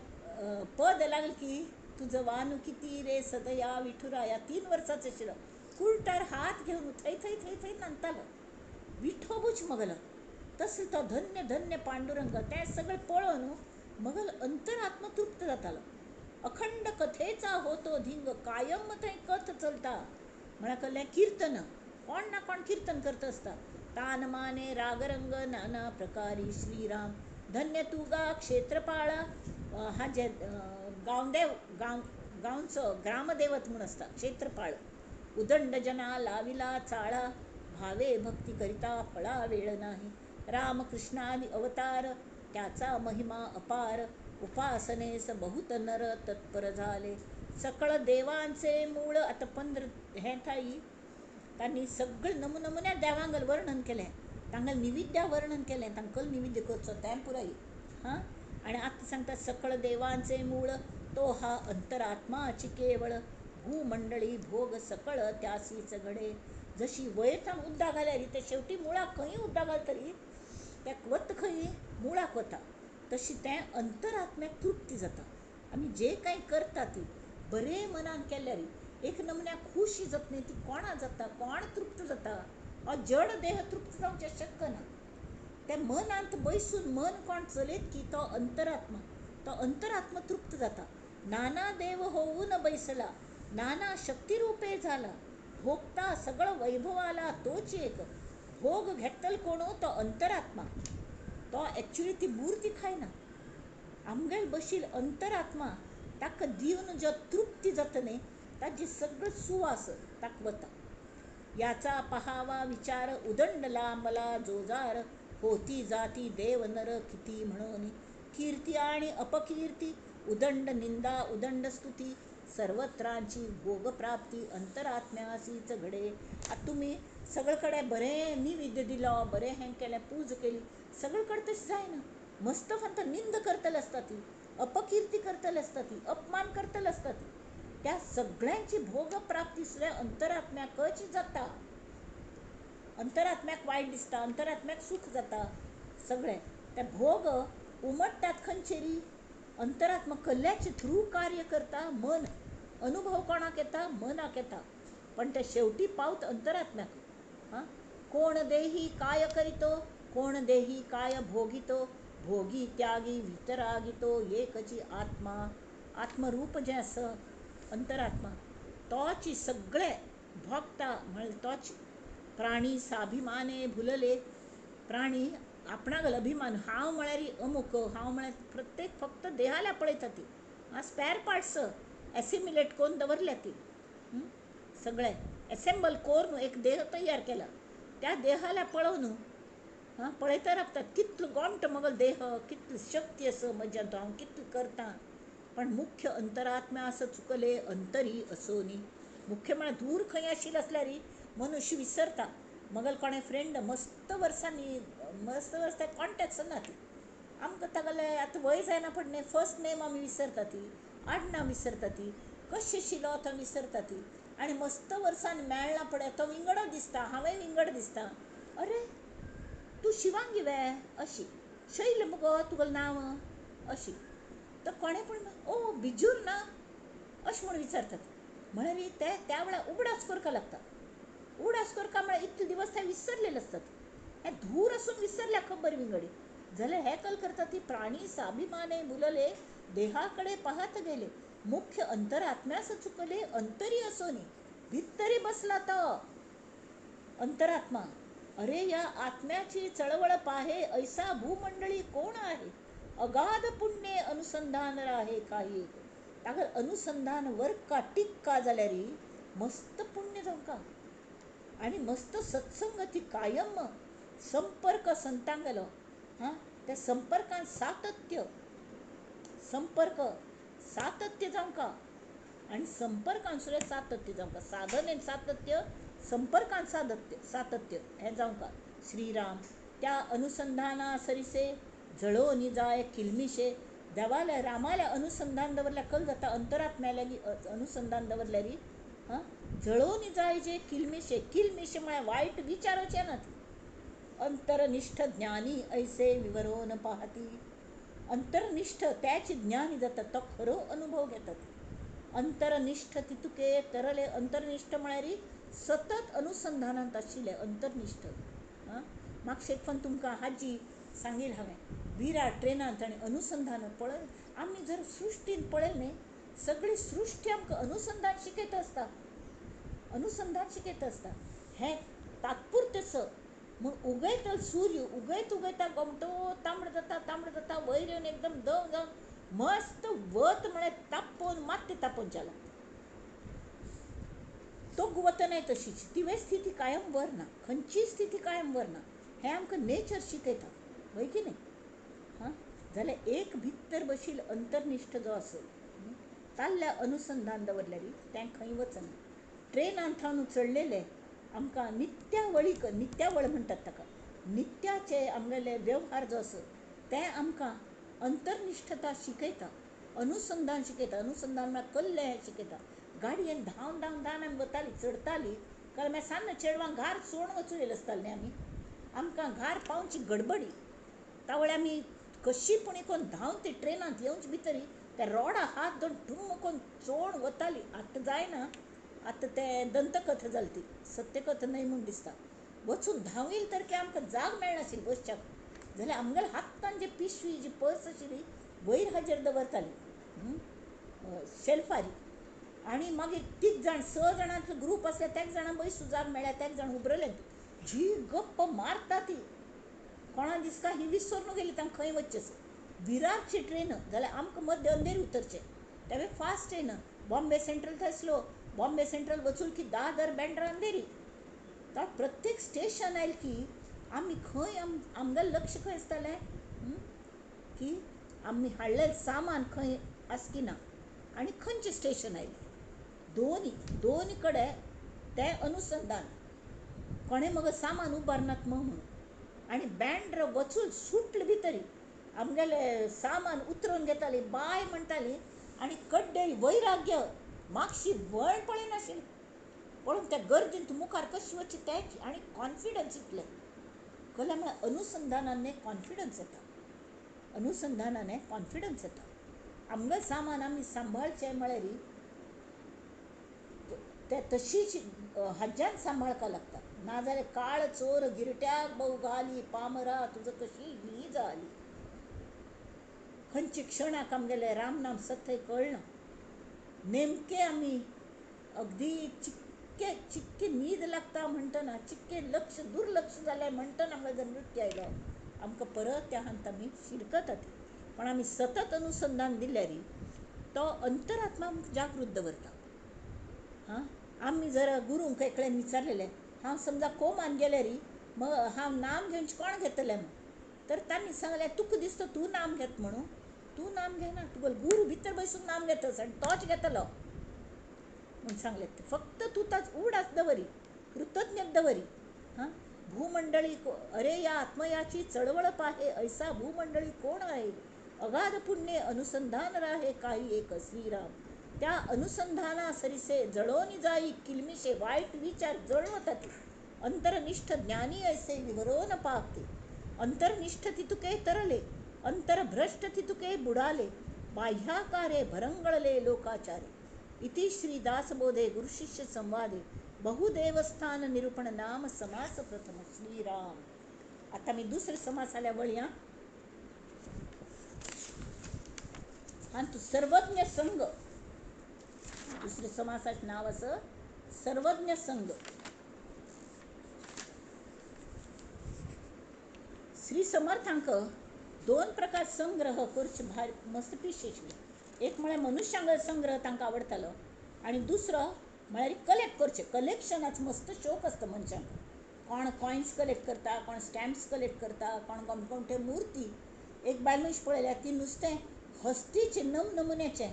पद लागलें की तुजो वान किती रे सदया विठुराया. 3 वर्सांचो आशिल्लो, कुर्टार हात घेवन थंय थंय थंय थंय नांदतालो विठोबूच मगलो. तसो तो धन्य धन्य पांडुरंग तें सगळें पळोवन मगल अंतरात्मा तृप्त जातालो. अखंड कथेचा होतो धिंग, कायम थंय कथ चलता. म्हळ्यार कहलें किर्तन, कोण ना कोण किर्तन करता आसता. तान माने रागरंग नाना प्रकारी श्रीराम. धन्य तूं गा क्षेत्रपाळा, हाजे गांवदेव गांवचो ग्रामदेवत म्हूण आसता क्षेत्रपाळ. उदंड जना लाविला चाळा, भावे भक्ती करिता फळा वेळ नाही. रामकृष्णादि अवतार, त्याचा महिमा अपार, उपासनेस बहुत नर तत्पर झाले. सकळ देवांचे मूळ. आतां 15 हें थाई तांणी सगळे नमुनमुन्या देवांगल वर्णन केलें, तांगेलें निविद्या वर्णन केलें, तांकां निविद्य करचो तें पुराय. हां, आनी आतां सांगता सकळ देवांचे मूळ, तो हा अंतरात्माची केवळ, भूमंडळी भोग सकळ त्यासीच घडे. जशी वयर सावन उद्दां घाल्यार ते शेवटी मुळाक खंय उद्दां घालतली त्या वत खंय मुळाक वता, तशी तें अंतरात्म्याक तृप्ती जाता. आमी जे कांय करता ती बरें मनान केल्यार एक नमुन्याक खुशी जाता न्ही, ती कोणा जाता, कोण तृप्त जाता. हो जड देह तृप्त जावचें शक्य ना. तें मनांत बैसून मन कोण चलयत की तो अंतरात्मा, तो अंतरात्मा तृप्त जाता. नाना देव होऊन बैसला, नाना शक्तिरूपे झाला, भोगता सगळं वैभवाला तोच एक. भोग घेतल कोण तो अंतरात्मा. तो एक्चुअली ती मूर्ती खायना, आमगेर बशील अंतरात्मा ताका दिवन जो तृप्ती जाता न्ही ताजी सगळो सुवास ताका वता. याचा पहावा विचार उदंड लांबला जोजार, होती जाती देव नर किती म्हणून. कीर्ती आणि अपकीर्ती, उदंड निंदा उदंड स्तुती, सर्वत्रांची भोगप्राप्ती अंतरात्म्यासीच घडे. आतां तुमी सगळे कडेन बरें निवेद्य दिलो, बरें हें केलें, पूज केली, सगळे कडेन तशें जायना. मस्त फक्त निंद करतले आसता ती, अपकीर्ती करतले आसता ती, अपमान करतले आसता ती. त्या सगळ्यांची भोगप्राप्ती सुद्दां अंतरात्म्याकच जाता. अंतरात्म्याक वायट दिसता, अंतरात्म्याक सूख जाता. सगळें ते भोग उमट्टात खंयचेरी अंतरात्मा कल्ल्याचे थ्रू कार्य करता. मन अनुभव कोणाक येता, मनाक येता, पण ते शेवटी पावत अंतरात्म्याक. हां, कोण देही काय करीतो, कोण देही काय भोगितो, भोगी त्यागी वितरागितो एकची आत्मा. आत्मरूप जें आसा अंतरात्मा तोच सगळे भोगता, म्हळ्यार तोच. प्राणी साभिमाने भुलले, प्राणी आपणागल अभिमान, हांव म्हळ्यार अमुक, हांव म्हळ्यार प्रत्येक फक्त देहाला पळयता ती. आं, स्पॅर पार्ट्स एसिमिलेट करून दवरल्या ती, सगळे एसेंबल करून एक देह तयार केला. त्या देहाला पळोवन हां पळयता रावतात, कितलो गोमटो मगल देह, कितली शक्ती आसा म्हज्यांत, हांव कितलें करता. पण मुख्य अंतरात्म्यास चुकले अंतरी असोनी. मुख्य म्हळ्यार दूर खंय आशिल्लें आसल्यार मनुष्य विसरता. मगल कोणें फ्रेंड मस्त वर्सांनी मस्त वर्सां कॉन्टेक्ट ना ती आमकां तागेलें आतां वय जायना पण न्ही फर्स्ट नेम आमी विसरता ती, आडनांव विसरता ती, कशें शिलो तो विसरता ती. आनी मस्त वर्सान मेळ्ळा पळय तो विंगडो दिसता, हांवें विंगड दिसता. अरे तूं शिवांगी वे अशी, शैल मुगो तुगेलें नांव अशी. तर कोणें पूण ओ बिजूर ना अशें म्हूण विचारतात. म्हळ्यार ते त्या वेळार उगडास करपाक लागता. उगडास करता म्हळ्यार इतले दिवस ते विसरलेले आसतात. हें धूर आसून विसरल्या खबर विंगडी जाल्यार हे कल करता ती प्राणी साभिमाने भुलले देहाकडे पाहत गेले मुख्य अंतरात्म्यास चुकले अंतरी असोनी. भितरी बसला तो अंतरात्मा. अरे या आत्म्याची चळवळ पाहे ऐसा भूमंडळी कोण आहे. अगाध पुण्य अनुसंधान राहे काही एक. तागर अनुसंधान वर्का टिक्का जाल्यार मस्त पुण्य जावंका आनी मस्त सत्संगती कायम संपर्क संतांगेलो. हां, त्या संपर्कान सातत्य, संपर्क सातत्य जावंका आनी संपर्कान सुद्दां सातत्य जावंका. साधनेन सातत्य, संपर्कान सातत्य, सातत्य हें जावंका. श्रीराम त्या अनुसंधाना सरिसे जळोनी जाय किलमिशे. देवाल्या रामाल्या अनुसंधान दवरल्यार कल जाता अंतरात्म्याल्या अनुसंधान दवरल्यार हां जळोनी जाय जे किलमिशे. किलमिशे म्हळ्यार वायट विचाराचे ना ती. अंतरनिष्ठ ज्ञानी ऐसे विवरोन पाहती. अंतरनिष्ठ त्याच ज्ञानी जाता तो खरो अनुभव घेतात. अंतरनिष्ठ तितुके तरले. अंतरनिष्ठ म्हळ्यार सतत अनुसंधानांत आशिल्लें अंतरनिष्ठ. हां, मागशे एक पण तुमकां हाजी सांगील हांवें विरार ट्रेनांत आनी अनुसंधान पळय आमी जर सृश्टीन पळयल न्ही सगळी सृश्टी आमकां अनुसंधान शिकयत आसता, अनुसंधान शिकयत आसता. हें तात्पुरतें म्हूण उगयतलो सूर्य उगयत उगयता गोमटो तांबडो जाता, तांबडो जाता, वयर येवन एकदम दव जावन मस्त वत म्हळ्यार तापोवन मात्य तापोवन लागता. तो वतनाय तशीच तिवें स्थिती कायम वर ना, खंयची स्थिती कायम वर ना. हें आमकां नेचर शिकयता हय की न्ही. हां, जाल्यार एक भितर बशील अंतरनिष्ठ जो आसत ताल्ल्या अनुसंधान दवरल्यार तें खंय वचना. ट्रेनान थावन चडलेले आमकां नित्यावळीक, नित्यावळ म्हणटात ताका, नित्याचे आमगेले वेव्हार जो आसत ते आमकां अंतरनिष्ठता शिकयता, अनुसंधान शिकयता. अनुसंधान म्हळ्यार कल्लें हें शिकयता. गाडयेन धांवन धांवन धांवन आमी वताली, चडताली कारण मागीर सान्न चेडवांक घार सोडून वचूं येयलें आसतालें न्ही आमी. आमकां घार पावची गडबडी तावळ आमी कशी पूण करून धांवन ती ट्रेनांत येवचे भितरी त्या रोडा हात दोन ढुम्म करून चोड वताली. आतां जायना, आतां तें दंतकथा जाली ती, सत्यकथा न्हय म्हूण दिसता. वचून धांवील तर की आमकां जाग मेळनाशिल्ली बसच्याक. जाल्यार आमगेल्या हातान जी पिशवी जी पर्स आशिल्ली वयर हाजेर दवरताली शेल्फारी. आनी मागीर तीग जाण स जाणांचो ग्रूप आसल्यार तेग जाणां बैसू जाग मेळ्ळ्या तेग जाण उबरले जी गप्प मारता ती कोणा दिसता ही विसरून गेली तांकां खंय वचचें. विरारची ट्रेन जाल्यार आमकां मध्य अंधेरी उतरचें, तेवे फास्ट ट्रेन. बॉम्बे सेंट्रल थंय आसलो, बॉम्बे सेंट्रल वचून की दादर बँड्रा अंधेरी. तर प्रत्येक स्टेशन आयलें की आमी खंय आमगेलें लक्ष खंय आसतालें की आमी हाडलेलें सामान खंय आसा की ना आनी खंयचें स्टेशन आयलें. दोनी दोनी कडेन तें अनुसंधान कोणें मगो सामान उबारनात म्हणून. आनी बँड्रा वचून सुटले भितरी आमगेलें सामान उतरोवन घेताली, बाय म्हणटाली. आनी कड्डे वैराग्य मागशी वळ पळयनाशिल्ली पळोवन त्या गर्दींत मुखार कशी वचची तें आनी कॉन्फिडन्स इतलें कळ्ळें म्हळ्यार अनुसंधानान कॉन्फिडन्स येता, अनुसंधानान कॉन्फिडन्स येता. आमगेलें सामान आमी सांबाळचें म्हळ्यार ते तशीच हज्जान सांबाळपाक लागता. नाजाल्यार काळ चोर गिरट्याक भोव घाली पामरा तुजो कशी ही जाली. खंयच्या क्षणाक आमगेलें रामनाम सत्य कळना. नेमकें आमी अगदी चिक्के चिक्के न्हीद लागता म्हणटना चिक्के लक्ष दुर्लक्ष जालें म्हणटना आमकां जर मृत्यू आयलो आमकां परत त्या हांत आमी शिरकतात. पण आमी सतत अनुसंधान दिल्यार तो अंतरात्मा आमकां जागृत दवरता. हां, आमी जर गुरूंक एकल्यान विचारलेलें हांव समजा कोमान गेल्यार मग हांव नाम घेवन कोण घेतलें म्हूण, तर तांणी सांगलें तुका दिसता तूं नाम घेत म्हणून, तूं नाम घेना, तुगेलो गुरू भितर बसून नाम घेतस आनी तोच घेतलो म्हूण सांगलें. फक्त तूं ताच उडास दवरी, कृतज्ञ दवरी. हां, भूमंडळी अरे या आत्मयाची चळवळ पाहे, ऐसा भूमंडळी कोण आहे, अगाध पुण्य अनुसंधान राहे काही एक श्रीराम. त्या अनुसंधाना सरिसे जळोनी जाई किलमिशे, वाईट विचार जळवतात. अंतरनिष्ठ ज्ञानी ऐसे विवरोन पाहते, अंतर्निष्ठ तितुके तरले, अंतर्भ्रष्ट तितुके बुडाले, बाह्याकारे भरंगळले लोकाचारे. इति श्री दासबोधे गुरुशिष्य संवादे बहुदेवस्थान निरूपण नाम समास प्रथम. श्रीराम. आता मी दुसरे समासाला वळया. आणि तू सर्वज्ञ संघ, दुसरे समासाचे नाव असं सर्वज्ञ संघ. श्री समर्थांक दोन प्रकार संग्रह करचे भायर मस्त पिशेशले. एक म्हळ्यार मनुष्यांग संग्रह तांकां आवडटालो आनी दुसरो म्हळ्यार कलेक्ट करचें. कलेक्शनाचो मस्त शोक आसता मनशांक. कोण कॉयन्स कलेक्ट करता, कोण स्टॅम्प्स कलेक्ट करता, कोण कोणते मुर्ती. एक बायल मनीस पळयल्या ती नुस्तें हस्तीचें नमनमुन्याचें,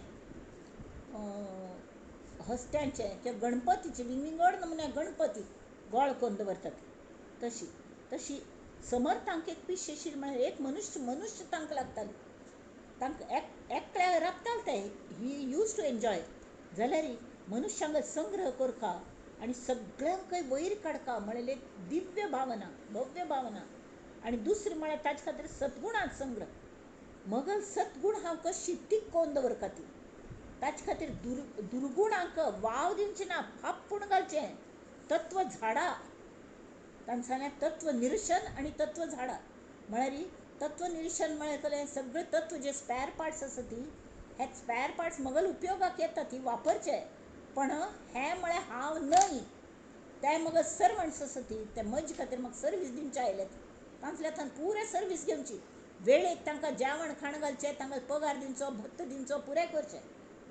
हस्त्यांचें किंवा गणपतीचें विंगड नमुन्या गणपती गोळ करून दवरतात. तशी तशी समर्थांक एक पिशेशीर म्हळ्यार एक मनुष्य मनुष्य तांकां लागताले. तांकां एकल्या राबताले ते, ही यूज टू एन्जॉय. जाल्यार मनुष्यांक संग्रह करका आनी सगळ्यांकय वयर काडका म्हणलें एक दिव्य भावना, भव्य भावना. आनी दुसरें म्हळ्यार ताचे खातीर सद्गुणांत संग्रह. मगल सद्गुण हांव कशी टिकोवन दवरका ती, ताचे खातीर दुर्गुणांक वाव दिवचें ना, फापून घालचें. तत्व झाडां तांणी सांगलें, तत्व निरशन आनी तत्व झाडां. म्हळ्यार तत्व निरशन म्हळ्यार कसलें, सगळे तत्व जे स्पॅर पार्ट्स आसा ती, हे स्पॅर पार्ट्स मगल उपयोगाक येता, ती वापरचे. पण हें म्हळ्यार हांव न्हय, ते मगल सर्वंट्स आसा ती, ते म्हजे खातीर म्हाका सर्वीस दिवचे आयल्यात. तांतल्यान पुरे सर्वीस घेवची, वेळेक तांकां जेवण खाण घालचें, तांकां पगार दिवचो, भत्तो दिवचो, पुरें करचें.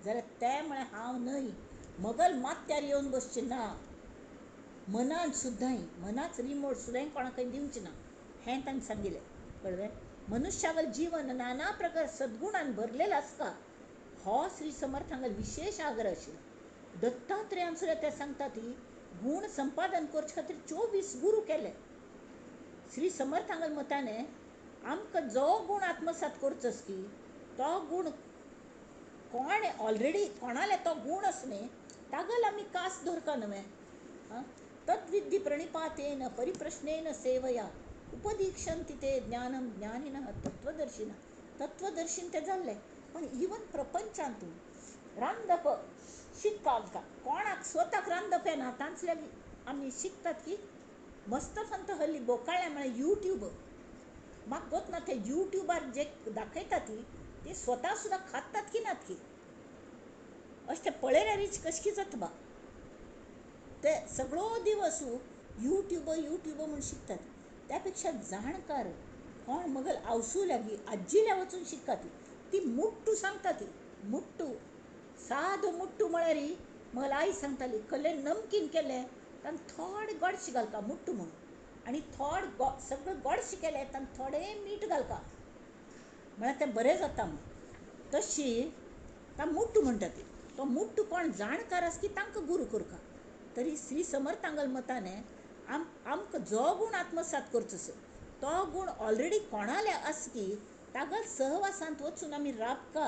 जाल्यार तें म्हळ्यार हांव न्हय. मगल माथ्यार येवन बसचें ना, मनान सुद्दां, मनाच रिमोट सुद्दां कोणाकय दिवचें ना, हें तांणी सांगिल्लें. कळ्ळें? मनुष्यागल जीवन नाना प्रकार सद्गुणान भरलेलो आसता, हो श्री समर्थांगल विशेष आग्रह आशिल्लो. दत्तात्रेयान सुद्दां ते सांगता ती गूण संपादन करचे खातीर 24 गुरू केले. श्री समर्थांगल मताने आमकां जो गूण आत्मसात करचो की तो गूण कोण ऑलरेडी कोणाले तो गूण आसा न्ही, तागल आमी कास दवरता न्हय. तद्विद्धी प्रणिपातेन परिप्रश्नेन सेवया उपदीक्षन्ति ते ज्ञानम ज्ञानिनः तत्वदर्शिनः. तत्वदर्शीन ते जाल्ले. पण इवन प्रपंचांतून रांदप शिकपा आमकां, कोणाक स्वताक रांदप येना तांचल्या आमी शिकतात की मस्त फंत हल्ली बोकाळ्या म्हळ्यार युट्यूब. म्हाका गोत ना ते युट्यूबार जे दाखयता ती ती स्वता सुद्दां खातात की नात की, अशें तें पळयल्यारीच कशें जाता बा. ते सगळो दिवस युट्यूब युट्यूब म्हूण शिकतात. त्या पेक्षा जाणकार कोण मगल आवसू लागी आजील्या वचून शिकता ती, ती मुट्टू सांगता ती मुट्टू, सादो मुट्टू म्हळ्यार मगल आई सांगताली कल्ले नमकीन केलें तांकां थोडें गोडशें घालता मुट्टू म्हणून, आनी थोड सगळें गोडशें केलें तांकां थोडें मीठ घालता म्हळ्यार तें बरें जाता म्हूण. तशी ता मुट्टू म्हणटा ती, तो मुट्टू कोण जाणकार आसा की तांकां गुरू करता. तरी श्री समर्थांगल मताने आमकां जो गूण आत्मसात करचो आसा तो गूण ऑलरेडी कोणाले आसा की तागल सहवासांत वचून आमी राबका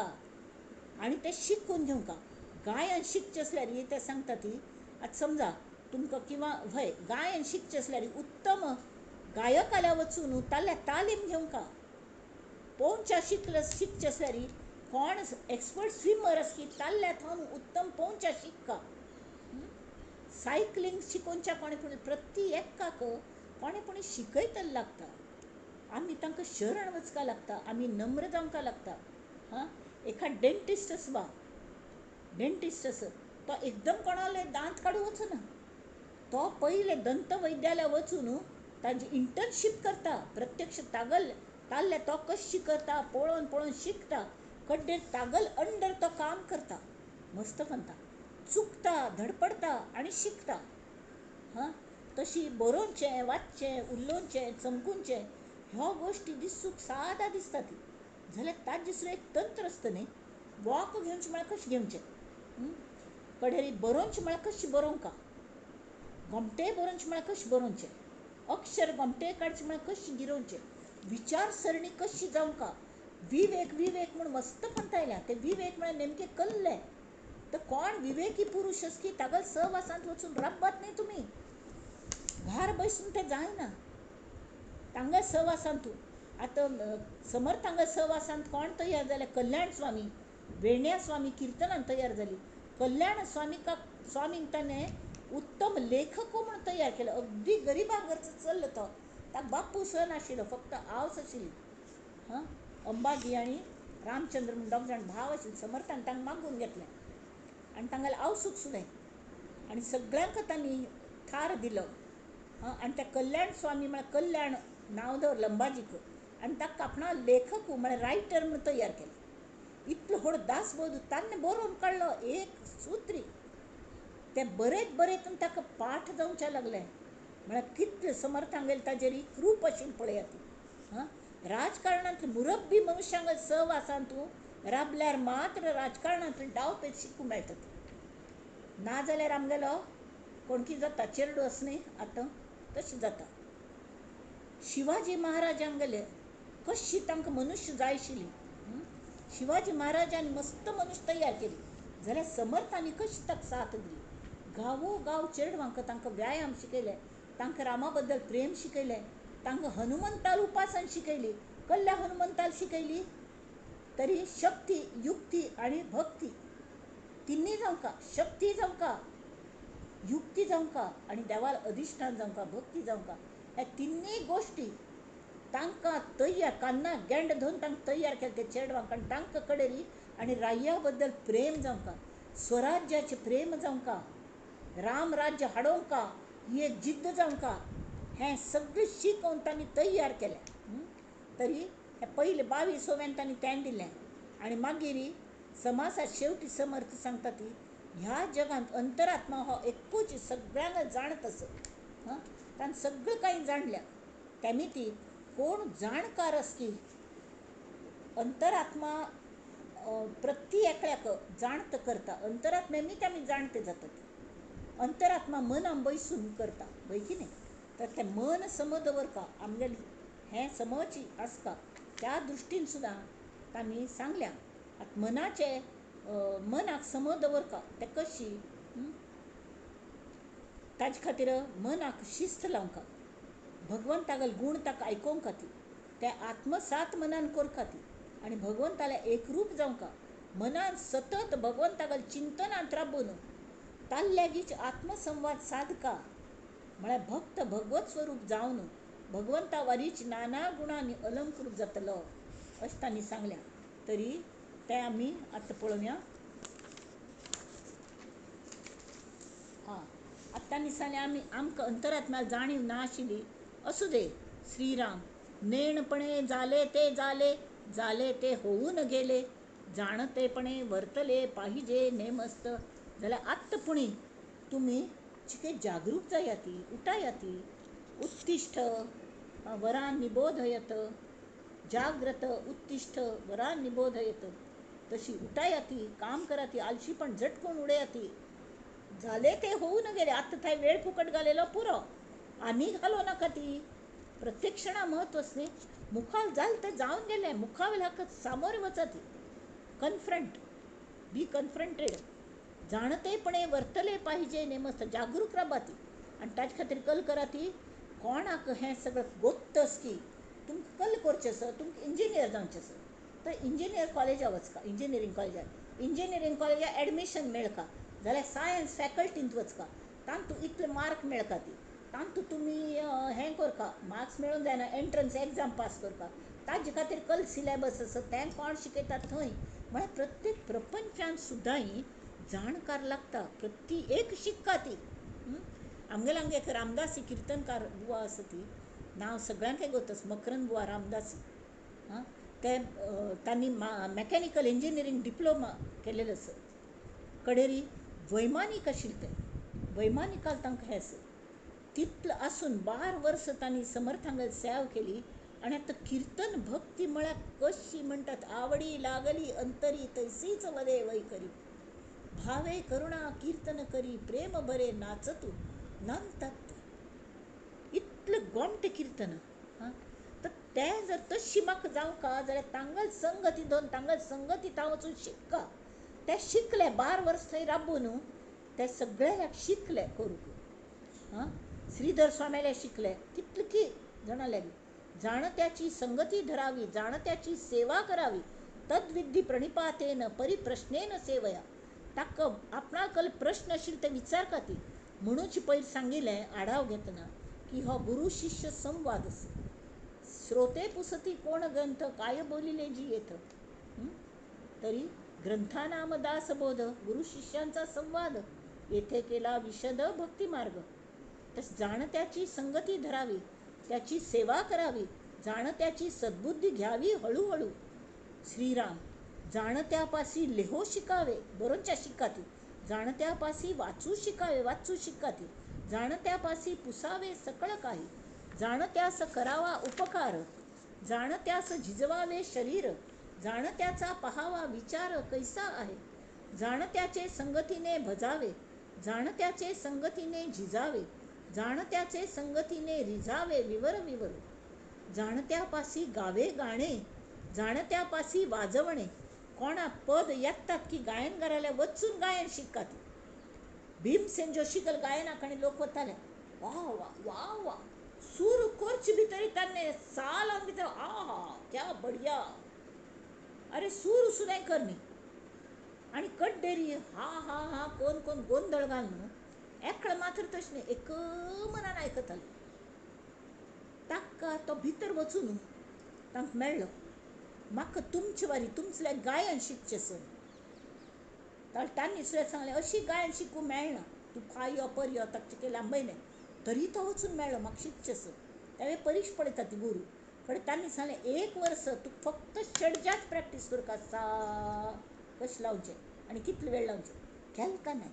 आनी तें शिकून घेवंका. गायन शिकचें आसल्यार ते सांगता ती, आतां समजा तुमकां किंवां हय गायन शिकचें आसल्यार उत्तम गायकाल्या वचून ताल्या तालीम घेवंका. पोंवच्या शिकचें आसल्यार कोण एक्सपर्ट स्विमर आसा की ताल्ल्या थंय उत्तम पोंवच्या शिकका. सायकलींग शिकोवच्या कोणें पूण प्रति एकाक कोणें पूण शिकयतलें लागता. आमी तांकां शरण वचपाक लागता, आमी नम्र जावंक लागता. हां, एखाद डेंटिस्ट आसा बा, डेंटिस्ट आसा तो एकदम कोणाले दांत काडूंक वचना, तो पयले दंतवैद्याल्या वचून तांची इंटर्नशीप करता, प्रत्यक्ष तागल ताल्ले तो कशी करता पळोवन पळोवन शिकता, कड्डेर तागल अंडर तो काम करता, मस्त म्हणटा, चुकता धडपडटा आनी शिकता. हां, तशी बरोवचें, वाचचें, उलोवचें, चमकुचें ह्यो गोश्टी दिसूंक सादा दिसता ती, जाल्यार ताजे दुसरें एक तंत्र आसता न्ही, वॉक घेवचें म्हळ्यार कशें घेवचें, कडेरी बरोवचें म्हळ्यार कशें बरोवंका, गोमटें बरोवचें म्हळ्यार कशें बरोवचें, अक्षर गोमटें काडचें म्हळ्यार कशें गिरोवचें, विचारसरणी कशी जावंका, विवेक विवेक म्हूण मस्त पंतायल्या ते विवेक म्हळ्यार नेमके कल्ले. तर कोण विवेकी पुरुश की तागल सहवासांत वचून राबत न्ही तुमी, घार बसून ते जायना. तांगा सहवासांत आतां समर्थांगा सहवासांत कोण तयार जाले? कल्याण स्वामी, वेण्या स्वामी किर्तनान तयार जाली. कल्याण स्वामीका स्वामींक ताणें उत्तम लेखक म्हूण तयार केलो. अगदी गरिबा घरचो चल्लो तो, ताका बाप्पू स नाशिल्लो, फक्त आवस आशिल्ली. हां, अंबाजी आनी रामचंद्र म्हूण दोग जाण भाव आशिल्ले. समर्थान तांकां मागून घेतलें आनी तांगेलें आवसूक सुद्दां आनी सगळ्यांक तांणी थार दिलो. हां, आनी त्या कल्याण स्वामी म्हळ्यार कल्याण नांव दवरलें अंबाजीक आनी ताका आपणा लेखक म्हळ्यार रायटर म्हूण तयार केलें. इतलो व्हड दासबोध ताणें बरोवन काडलो एक सुत्री. तें बरयत बरयत ताका पाठ जावचें लागलें. म्हळ्यार कितलें समर्थांगेलें ताजेर कृप आशिल्ली पळयात. हां, राजकारणांतले मुरब्बी मनुष्यांक सहवासांत राबल्यार मात्र राजकारणांतले डावपेच शिकूंक मेळटात, नाजाल्यार आमगेलो कोण कितें जाता, चेरडो आसा न्ही आतां तशें जाता. शिवाजी महाराजांगेले कशी तांकां मनुष्य जाय आशिल्ली, शिवाजी महाराजान मस्त मनुष्य तयार केली, जाल्यार समर्थांनी कशी ताका साथ दिली. गांवो गांव चेडवांक तांकां व्यायाम शिकयले, तांकां रामा बद्दल प्रेम शिकयलें, तांकां हनुमंताल उपासन शिकयली, कल्ल्या हनुमंताल शिकयली. तरी शक्ती, युक्ती आनी भक्ती तिन्ही जावंका, शक्ती जावंका, युक्ती जावंका आनी देवाल अधिश्ठान जावंका, भक्ती जावंका, ह्या तिन्ही गोश्टी तांकां तयार कान्ना गेंड धरून तांकां तयार केले ते चेडवांक. आनी तांकां कडेरी आनी राय्या बद्दल प्रेम जावंका, स्वराज्याचें प्रेम जावंका, राम राज्य हाडोवंका ही एक जिद्द जावंका, हें सगळें शिकोवन तांणी तयार केलें. तरी हे पयले 22 ओव्यान तांणी तें दिलें. आनी मागीर समासात शेवटी समर्थ सांगता ती ह्या जगांत अंतरात्मा हो एकूच सगळ्यांक जाणत आसा. हां, ताणें सगळें कांय जाणल्या. तेमी ती कोण जाणकार आसकी अंतरात्मा प्रति एकल्याक जाणत करता. अंतरात्मे मी आमी जाणते जातात. अंतरात्मा मनान बैसून करता वय की न्ही, तर तें मन सम दवरका आमगेलें हें समची आसता. त्या दृश्टीन सुद्दां तांणी सांगल्या. आतां मनाचें मनाक सम दवरका तें कशी, ताजे खातीर मनाक शिस्त लावंका, भगवंतागेले गूण ताका आयकोंक खातीर, ते आत्मसात मनान करपा खातीर आनी भगवंताले एकरूप जावंका. मनान सतत भगवंतागेले चिंतनांत राबून ताल्ल्यागीच आत्मसंवाद सादका, म्हळ्यार भक्त भगवत स्वरूप जावन भगवंता वारीच नाना गुणांनी अलंकृत जातलो अशें तांणी सांगलें. तरी तें आमी आतां पळोवया. हां, आतां तांणी सांगलें आमी आमकां अंतरात्म्या जाणीव ना आशिल्ली, असूं दे श्रीराम, नेणपणे जाले ते जाले, जाले ते होऊन गेले, जाणतेपणे वर्तले पाहिजे नेमस्त. जाल्यार आत्त पुणी तुमी चिके जागरूक जायाती, उठायाती, उत्तिष्ठ वरान निबोधयत, जाग्रत उत्तिष्ठ वरान निबोधयत, तशी उठायाती, काम कराती, आलशीपण झटकून उडयाती. जाले ते होऊन गेले, आत्ता थंय वेळ फुकट घालेलो पुरो, आनी घालो नाका ती. प्रत्येक क्षणा म्हत्व न्ही, मुखार जालें तें जावन गेलें, मुखावेल्या सामोरे वचाती, कन्फ्रंट, बी कन्फ्रंटेड, जाणतेपणे वर्तले पाहिजे नेमस्त, जागरूक राबाती. आनी ताजे खातीर कल कराती. कोणाक हें सगळें गोत्तस की तुमकां कल करचें आसा, तुमकां इंजिनियर जावचें आसा, तर इंजिनियर कॉलेजा वचका, इंजिनियरींग कॉलेजान, इंजिनियरींग कॉलेजा एडमिशन मेळका जाल्यार सायन्स फॅकल्टींत वचका, तांतूं इतले मार्क मेळका ती, तांतूं तुमी हें करका, मार्क्स मेळूंक जायना, एंट्रन्स एग्जाम पास करका, ताजे खातीर कल सिलेबस आसा तें कोण शिकयता थंय. म्हळ्यार प्रत्येक प्रपंचान सुद्दां जाणकार लागता, प्रति एक शिक्का ती. आमगेल्या हांगा एक रामदासी किर्तनकार बुवा आसा, ती नांव सगळ्यांक गोतस, मकरंद बुवा रामदासी. हां, ते तांणी मॅकॅनिकल इंजिनियरींग डिप्लोमा केलेलो आसा. कडेरी वैमानीक आशिल्ले ते, वैमानिकाल तांकां हें आसा. तितलो आसून 12 वर्सां तांणी समर्थांगेली सेवा केली आनी आतां किर्तन भक्ती म्हळ्यार कशी म्हणटात, आवडी लागली अंतरी तैसीच वदे वैखरी, भावे करुणा कीर्तन करी, प्रेम भरे नाचतू नांदतात. इतलें गोमटें किर्तन. आं, तर तें जर तशी म्हाका जावंका जाल्यार तांगल संगती दोन तांगल संगती हांव वचून शिक्का. ते शिकले 12 वर्स थंय राबून ते सगळ्याक शिकले करूंक. आं, श्रीधर स्वाम्याले शिकले कितले की जाणां लागीं. जाणत्याची संगती धरावी, जाणत्याची सेवा करावी, तद्विद्धी प्रणिपातेन परिप्रश्नेन सेवया. ताका आपणाकल प्रश्न आशिल्ले ते विचारका ती. म्हणूच पयर सांगिल्लें आढाव घेतना की हो गुरु शिष्य संवाद आसा. श्रोते पुसती कोण ग्रंथ काय बोलिले जी येत. तरी ग्रंथानाम दासबोध, गुरु शिष्यांचा संवाद, येथे केला विशद भक्तिमार्ग. तस जाणत्याची संगती धरावी, त्याची सेवा करावी, जाणत्याची सद्बुद्धी घ्यावी हळूहळू. श्रीराम जाणत्यापासी लेहो शिकावे, बरोंच्या शिकाती, जाणत्यापासी वाचू शिकावे, वाचू शिकाती, जाणत्यापासी पुसावे सकळ काही, जाणत्यास करावा उपकार, जाणत्यास झिजवावे शरीर, जाणत्याचा पहावा विचार कैसा आहे, जाणत्याचे संगतीने भजावे, जाणत्याचे संगतीने झिजावे, जाणत्याचे संगतीने रिझावे विवर विवर, जाणत्यापासी गावे गाणे, जाणत्यापासी वाजवणे. कोणा पद येतात की गायन करायला वचून गायन शिकतात. भीमसेन जोशी कल गायनाक आनी लोक वताले, वा वा वा वा, सूर कोरचे भितर तान्ने साल भितर आहा क्या बढिया, अरे सूर सुद्दां करनी. आनी कड्डेरी हा हा हा कोण कोण गोंदळ घालून एकळ मात्र तशें न्ही, एक मनान आयकताले. ताका तो भितर वचून तांकां मेळ्ळो, म्हाका तुमचे वारी तुमचें गायन शिकचें सर. तांणी सुद्दां सांगलें अशी गायन शिकूंक मेळना, तूं फाय यो पर यो ताचे केल्यार लांबयलें, तरी तो वचून मेळ्ळो म्हाका शिकचें सर. त्यावेळी परीक्ष पळयता ती गुरू कडेन. तांणी सांगलें 1 वर्स तूं फक्त षडजाच प्रॅक्टीस करका, सा कशें लावचें आनी कितलो वेळ लावचें. केलें का नाही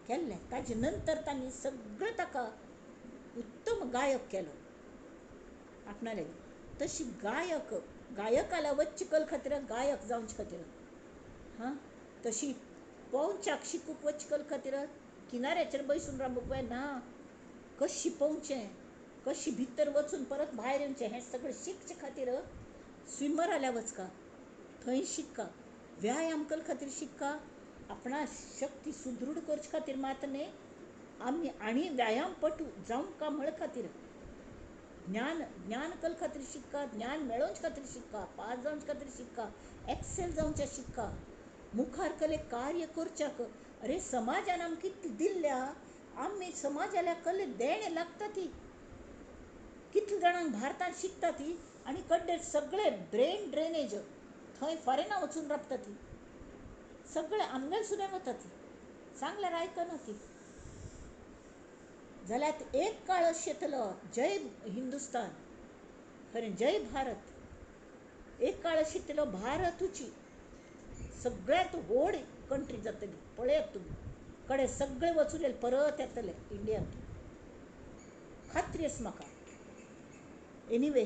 केल्लें. ताजे नंतर तांणी सगळें ताका उत्तम गायक केलो आपणाले. तशी गायक गायकाला वच्चे कल खातीर, गायक जावचे खातीर, हां, तशी पोंवच्याक शिकूंक वच्चे कल खातीर किनाऱ्याचेर बसून राबूंक जाय ना, कशी पोंवचें, कशी भितर वचून परत भायर येवचें हें सगळें शिकचे खातीर स्विमराल्या वचका, थंय शिक्का. व्यायाम कल खातीर शिक्का, आपणा शक्ती सुदृढ करचे खातीर मात न्ही, आमी आनी व्यायामपटू जावंक म्हळ खातीर ज्ञान ज्ञान कल खातीर शिक्का, ज्ञान मेळोवचे खातीर शिक्का, पास जावचे खातीर शिक्का, एक्सेल जावचे शिक्का, मुखार कले कार्य करच्याक. अरे समाजान आमकां कितलें दिल्ल्या, आमी समाजाल्या कले देणें लागता ती. कितले जाणांक भारतांत शिकता ती आनी कड्डे सगळे ब्रेन ड्रेनेज थंय फॉरेना वचून राबता ती, सगळे आमगेर सुद्दां वता ती, सांगल्यार आयकना ती. जाल्यार एक काळ अशें येतलो, जय हिंदुस्तान, खरें जय भारत. एक काळ अशें येतलो भारतूची सगळ्यांत व्हड कंट्री जातली, पळयात तुमी, कडेन सगळे वचून परत येतले इंडियांत, खात्री आसा म्हाका. एनिवे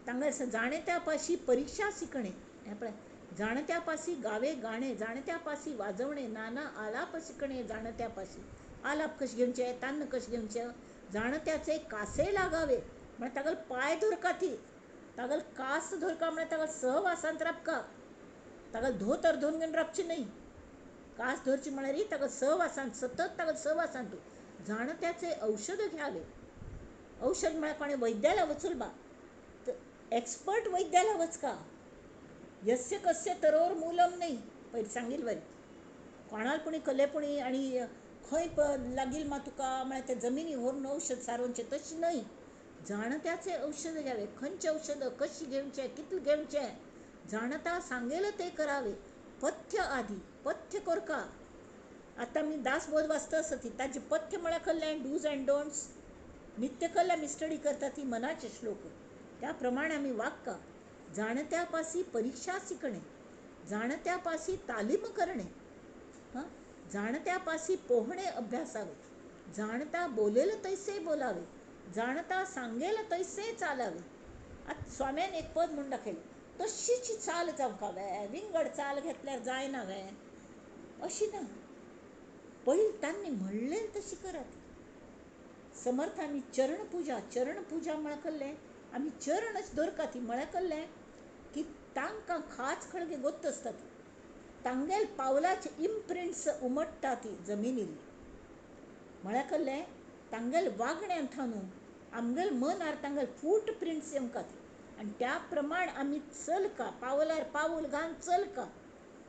तांगा जाणत्यापाशी परिक्षा शिकणे, हें पळय, जाणत्यापाशी गावे गाणे, जाणत्यापाशी वाजवणे, नाना आलाप शिकणे, जाणत्यापाशी आलाप कशें घेवचें, तान्न कशें घेवचें, जाणत्याचे कासे लागावे म्हळ्यार तागेलो पांय धरका ती, तागेलो कास धरका म्हळ्यार तागेलो सहवासांत राबका, तागेलो धोतर धरून घेवन राबचें न्हय, कास धरची म्हळ्यार तागेलो सहवासांत सतत तागेलो सहवासांत. जाणत्याचे औषध घ्यावे, औषध म्हळ्यार कोणें वैद्याला वचून बा, एक्सपर्ट वैद्याला वचका, यस्य कस्य तरोर मूलम न्ही, पयर सांगील बरें, कोणाल पुणी कले पुणी आनी खंय लागील मा तुका म्हळ्यार ते जमिनी व्हरून औषध सारोवचें तशें न्हय. जाणत्याचे औषध घ्यावे, खंयचें औषध कशें घेवचें, कितलें घेवचें, जाणता सांगेल ते करावे, पथ्य आदी पथ्य करका. आतां आमी दासबोध वाचता आसता ती ताजें पथ्य म्हळ्यार कसलें, डूज अँड डोंट्स, नित्य कसलें आमी स्टडी करता ती मनाचे श्लोक, त्या प्रमाणे आमी वागका. जाणत्यापासी परीक्षा शिकणे, जाणत्यापासी तालीम करणे, हां, जाणत्यापासी पोहणे अभ्यासावे, जाणता बोलेल तैसे बोलावे, जाणता सांगेल तैसे चालावे, आतां स्वाम्यान एक पद म्हूण दाखयलें, तशीच चाल जावंक वे, विंगड चाल घेतल्यार जायना वे, अशी ना. पयलीं तांणी म्हणलें तशी करात. समर्थांनी चरणपुजा, चरणपुजा म्हळ्यार कसलें, आमी चरणच दवरता ती म्हळ्यार कसलें की तांकां खाच खळगे गोत्त आसता ती, तांगेल पावलाचे इम्प्रिंट्स उमट्टा ती जमिनीर. म्हळ्यार कसलें, तांगेल वागण्यान थावन आमगेल मनार तांगेल फूट प्रिंट्स येवंका ती, आनी त्या प्रमाण आमी चलका, पावलार पावल घालून चलका.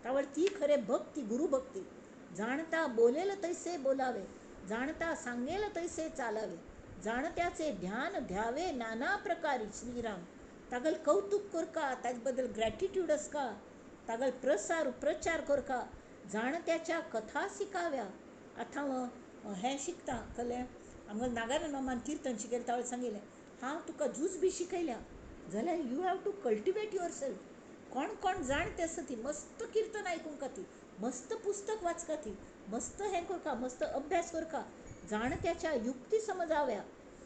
तावळ ती खरें भक्ती, गुरुभक्ती. जाणता बोलेल तैसे बोलावे, जाणता सांगेल तैसे चालावे, जाणत्याचे ध्यान ध्यावे नाना प्रकारी श्रीराम. तागल कौतुक करका, ताजे बद्दल ग्रॅटिट्यूड आसका, तागल प्रसार प्रचार करका, जाणत्याच्या कथा शिकाव्या. आतां हांव हें शिकता कसलें, आमकां नागार्जुन मामान किर्तन शिकयलें तावळ सांगिल्लें, हांव तुका झूज बी शिकयल्या जाल्यार you have to cultivate yourself. कोण कोण जाणते आसा ती मस्त किर्तन आयकूंक ती, मस्त पुस्तक वाचका ती, मस्त हें करका, मस्त अभ्यास करका, जाणत्याच्या युक्ती समजाव्या,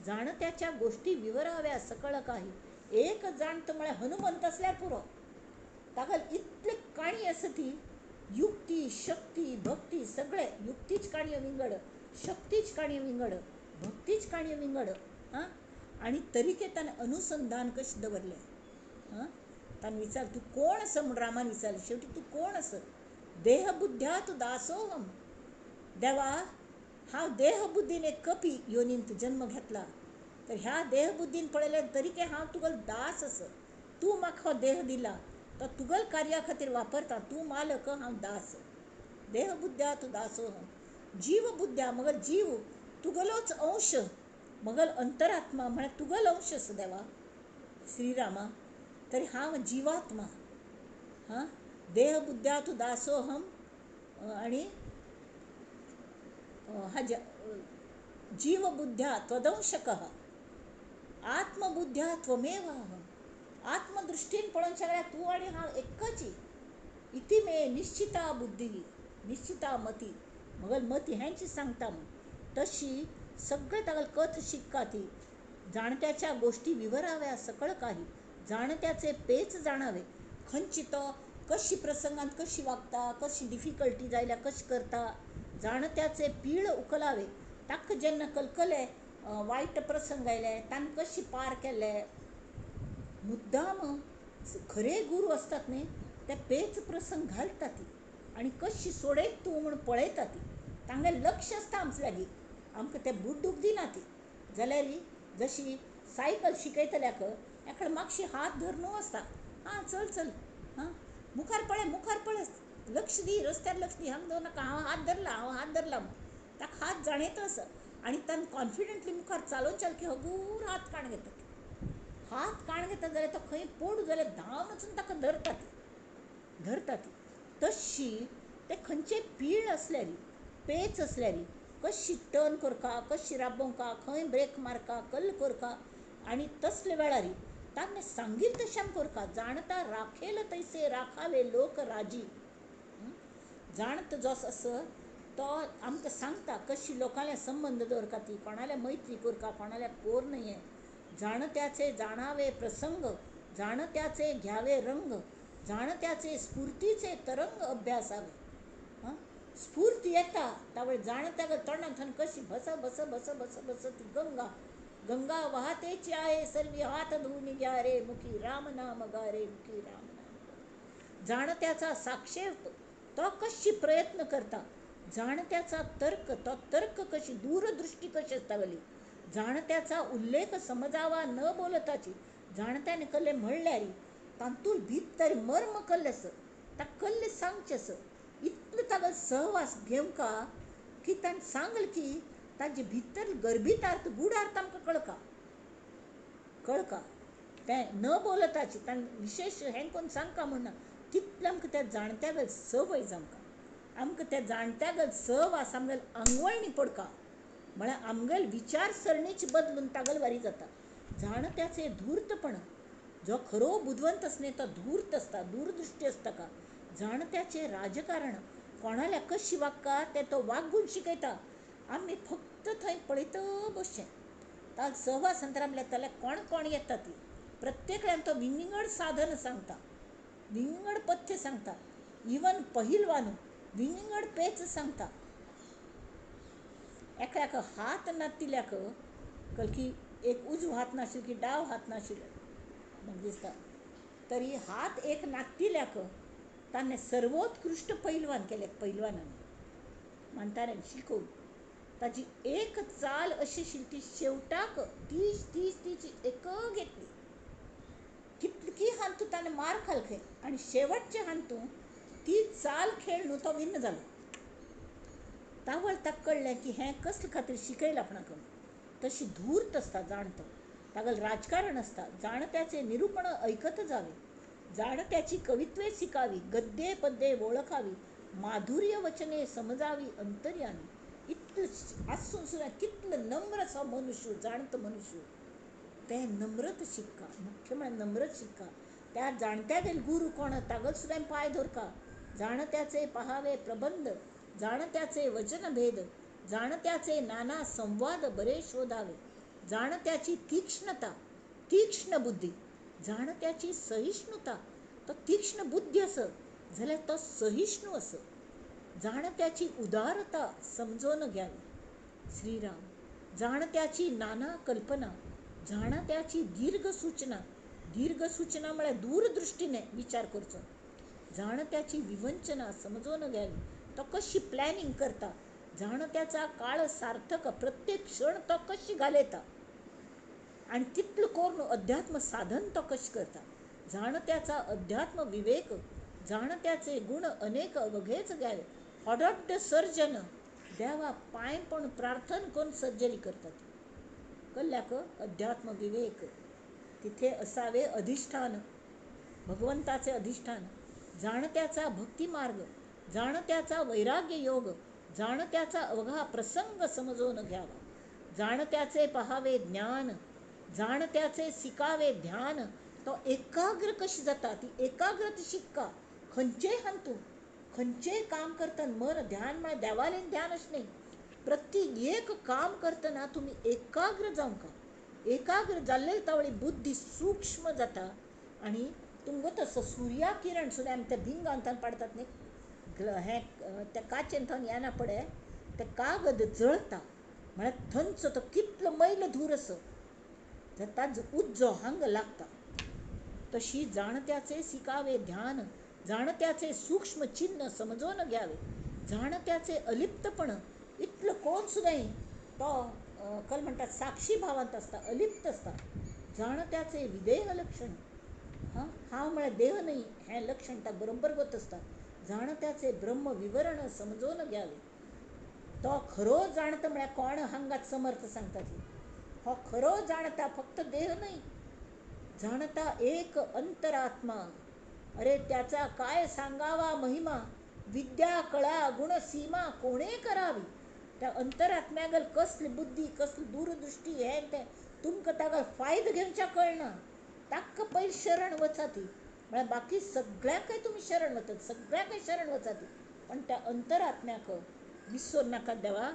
जाणत्याच्या गोष्टी विवराव्या सकळ काही. एक जाणतो म्हळ्यार हनुमंत आसल्यार पुरो. ताका इतली काणी आसा ती, युक्ती शक्ती भक्ती सगळे, युक्तीच काणयो विंगड, शक्तीच काणयो विंगड, भक्तीच काणयो विंगड. हां, आनी तरीके ताणें अनुसंधान कशें दवरलें. हां, ताणें विचार तूं कोण आसा म्हूण रामान विचारलें, शेवटी तूं कोण आसा? देहबुद्ध्या तूं दासोहम. देवा, हांव देहबुद्दीन एक कपी योनींत जन्म घेतला, तर ह्या देहबुद्दीन पळयल्यार तरीके हांव तुगेलो दास आसा. तूं म्हाका हो देह दिला, तो तुगेल कार्या खातीर वापरता, तूं मालक, हांव दास. देहबुद्ध्या तूं दासोहम. जीवबुद्ध्या मगल जीव तुगेलोच अंश, मगल अंतरात्मा म्हळ्यार तुगेलो अंश आसा देवा श्रीरामा, तरी हांव जिवात्मा. हां, देहबुद्ध्या तूं दासोहम आनी हाज्या जीवबुद्ध्या त्वदंशकः आत्मबुद्ध्या त्वमेव अहम. आत्मदृष्टीन पळोवंक शकल्यार तूं आनी हांव एकच. इति मे निश्चिता बुद्धी निश्चिता मती, मगल मती हेंच सांगता म्हूण. तशी सगळें तागेलें कथ शिकका ती, जाणत्याच्या गोष्टी विवराव्या सकळ काही, जाणत्याचे पेच जाणावे. खंयची तो कशी प्रसंगांत कशी वागता, कशी डिफिकल्टी जायल्यार कशी करता, जाणत्याचे पीळ उखलावे. ताका जेन्ना कलकले वायट प्रसंग आयले तांकां कशी पार केले. मुद्दाम खरे गुरू आसतात न्ही ते पेच प्रसंग घालता ती आनी कशी सोडयत तूं म्हूण पळयता ती. तांगेलें लक्ष आसता आमचे लागीं, आमकां ते बुड्डूक दिना ती. जाल्यार जशी सायकल शिकयतल्याक एकादो मातशी हात धरून आसता, आं चल चल, हां मुखार पळय, मुखार पळय, लक्ष दी, रस्त्यार लक्ष दी, हांगा दवर नाका, हांव हात धरला, हांव हात धरला म्हूण ताका हात जाणयत आसा. आनी ताणें कॉन्फिडंटली मुखार चालोवन चाल की हगूर हात काण घेतात. हात काण घेता जाल्यार तो खंय पडू जाल्यार धांवन वचून ताका धरता ती, धरता ती. तशी ते खंयचे पीळ आसल्यार, पेच आसल्यार कशी टर्न करका, कशी राबोवंका, खंय ब्रेक मारका, कल्ल करका, आनी तसले वेळार ताणें सांगील तशें आमी करका. जाणता राखेल तैसे राखावे लोक राजी. जाणत जो आसा तो आमकां सांगता कशी लोकांले संबंद दवरका ती, कोणाल्या मैत्री करका, कोणाल्या कोर न्हय. जाणत्याचे जाणावे प्रसंग, जाणत्याचे घ्यावे रंग, जाणत्याचे स्फुर्तीचे तरंग अभ्यासावे. हां, स्फूर्ती येता तावळ जाणत्याक तोंडांतल्यान कशी भस भस भस भस भस ती गंगा, गंगा वाहतेची आहे सर्वी, हात धुवून घ्या रे मुखी राम नाम गा रे मुखी राम नाम. जाणत्याचा साक्षेप तो कशी प्रयत्न करता, जाणत्याचा तर्क तो तर्क कशी दूरदृष्टी कशी आसताली, जाणत्याचा उल्लेख समजावा न बोलताची, जाणत्याने कल्ले म्हणल्यार तातूंत भितर मर्म कल्ले आसा, ता कल्ले सांगचें आसा. इतलो ताका सहवास घेवंका की ताणें सांगलें की ताजे भितर गर्भितार्थ गुढार्थ आमकां कळका, कळका. तें न बोलताची ताणें विशेश हें करून सांगका म्हूण ना, तितलें आमकां त्या जाणत्यागेर संवय जावंका. आमकां त्या जाणत्यागेर सहवास आमगेर आंगवळणी पडका, म्हळ्यार आमगेल विचारसरणीच बदलून तागेल वारी जाता. जाणत्याचे धूर्तपण, जो खरो बुदवंत आसता तो धूर्त आसता, दूरदृष्टी आसता का. जाणत्याचे राजकारण, कोणाल्या कशी वागका तें तो वागून शिकयता. आमी फक्त थंय पळयत बसचें. ताका सहवास अंतरामल्या जाल्यार कोण कोण येता ती, प्रत्येकल्यान तो विंगड साधन सांगता, विंगड पथ्य सांगता, इवन पहिलवान विंगड पेच सांगता. एकल्याक हात नातिल्याक कलकी एक उजव हात नाशिल्लो की डाव हात नाशिल्लो म्हाका दिसता, तरी हात एक नातिल्याक ताणें सर्वोत्कृश्ट पैलवान केले. पैलवानान म्हाताऱ्यान शिकोवन ताजी एक चाल अशी आशिल्ली ती शेवटाक तीच तीच तीच एक घेतली. कितकी हातूं ताणें मार खाल खंय आनी शेवटचे हातूं ती चाल खेळ न्हू तो विन्न जालो. तावळ ताका कळ्ळें की हें कसले खातीर शिकयलें आपणाक. तशी धूर्त आसता जाणतो, तागेलें राजकारण आसता. जाणत्याचे निरूपण ऐकत जावे, जाणत्याची कवित्वे शिकावी, गद्ये पद्ये वळखावी, माधुर्य वचने समजावी अंतर्यामी. इतलें आसून सुद्दां कितलो नम्र असो मनुष्य, जाणतो मनुष्य. तें नम्रत शिक्का, मुख्य म्हळ्यार नम्रत शिक्का. त्या जाणत्यागेर गुरू कोण तागेलो सुद्दां पांय धरका. जाणत्याचे पहावे प्रबंध, जाणत्याचे वचनभेद, जाणत्याचे नाना संवाद बरे शोधावे, जाणत्याची तीक्ष्णता, तीक्ष्ण बुद्धी, जाणत्याची सहिष्णुता. तो तीक्ष्ण बुद्धी असत जाल्यार तो सहिष्णू असत. जाणत्याची उदारता समजून घ्यावी. श्रीराम. जाणत्याची नाना कल्पना, जाणत्याची दीर्घ सूचना. दीर्घ सूचना म्हळ्यार दूरदृष्टीने विचार करचो. जाणत्याची विवंचना समजून घ्यावी. तो कशी प्लॅनिंग करता, जाणत्याचा काळ सार्थक प्रत्येक क्षण तो कशी घालयता आनी तितलो करून अध्यात्म साधन तो कशें करता. जाणत्याचा अध्यात्म विवेक, जाणत्याचे गुण अनेक अवघेच घ्यावे. हॉडड्ड सर्जन देवा पांय पण प्रार्थना करून सर्जरी करतात. कल्ल्याक अध्यात्म विवेक तिथे असावे अधिष्ठान, भगवंताचे अधिष्ठान. जाणत्याचा भक्तिमार्ग, जाणत्याचा वैराग्य योग, जाणत्याचा अवघा प्रसंग समजून घ्यावा. जाणत्याचे पहावे ज्ञान, जाणत्याचे शिकावे ध्यान. तो एकाग्र कशी जाता ती एकाग्रता शिक्का. खंयचेय हातूंत खंयचेय काम करतना मन ध्यान म्हळ्यार देवालें ध्यान अशें न्ही, प्रत्येक एक काम करतना तुमी एकाग्र जावंक. एकाग्र जाल्ले तावळी बुद्धी सूक्ष्म जाता आनी तुमकां तसो सुर्या किरण सुद्दां आमी त्या भिंगांत पाडतात न्ही, हें त्या काचेन थंय येना पडे ते कागद जळता म्हळ्यार थंयचो तो कितलो मैल धूर आसो ताजो उज्जो हांगा लागता. तशी जाणत्याचे शिकावे ध्यान, जाणत्याचे सूक्ष्म चिन्ह समजून घ्यावे, जाणत्याचे अलिप्तपण. इतलो कोण सुद्दां तो कल म्हणटात साक्षी भावांत आसता, अलिप्त आसता. जाणत्याचे विदेह लक्षण, हां हांव म्हळ्यार देह न्ही हें लक्षण ताका बरोबर गोत आसता. जाणत्याचे ब्रह्म विवरण समजून घ्यावे. तो खरो जाणता म्हळ्यार कोण हांगात समर्थ सांगता ती हो खरो जाणता फक्त देह न्ही, जाणता एक अंतरात्मा. अरे त्याचा काय सांगावा महिमा, विद्या कळा गुण सीमा कोणे करावी. त्या अंतरात्म्यागल कसली बुद्धी, कसली दूरदृष्टी हें तें तुमकां ताका फायदो घेवच्या कळना. ताका पयलीं शरण वचा ती, म्हळ्यार बाकी सगळ्यांकय तुमी शरण वतात, सगळ्यांकय शरण वचात, पण त्या अंतरात्म्याक विसर नाका देवा.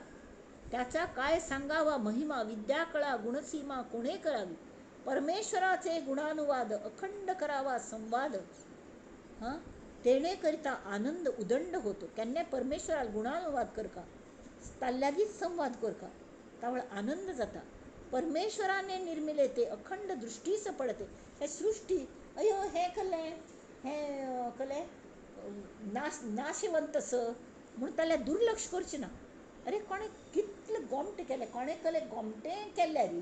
त्याचा काय सांगावा महिमा, विद्या कळा गुणसीमा कोणे करावी. परमेश्वराचे गुणानुवाद अखंड करावा संवाद. हां तेणे करिता आनंद उदंड होतो. केन्नाय परमेश्वराक गुणानुवाद करका, ताल्ल्यागीच संवाद करका, तावळ आनंद जाता. परमेश्वराने निर्मिले ते अखंड दृष्टीस पडते. हे सृष्टी अयो हें कलें हें कलें नाशिवंत स म्हूण ताल्यार दुर्लक्ष करचें ना. अरे कोणें कितलें गोमटें केलें, कोणें कलें गोमटें केल्यार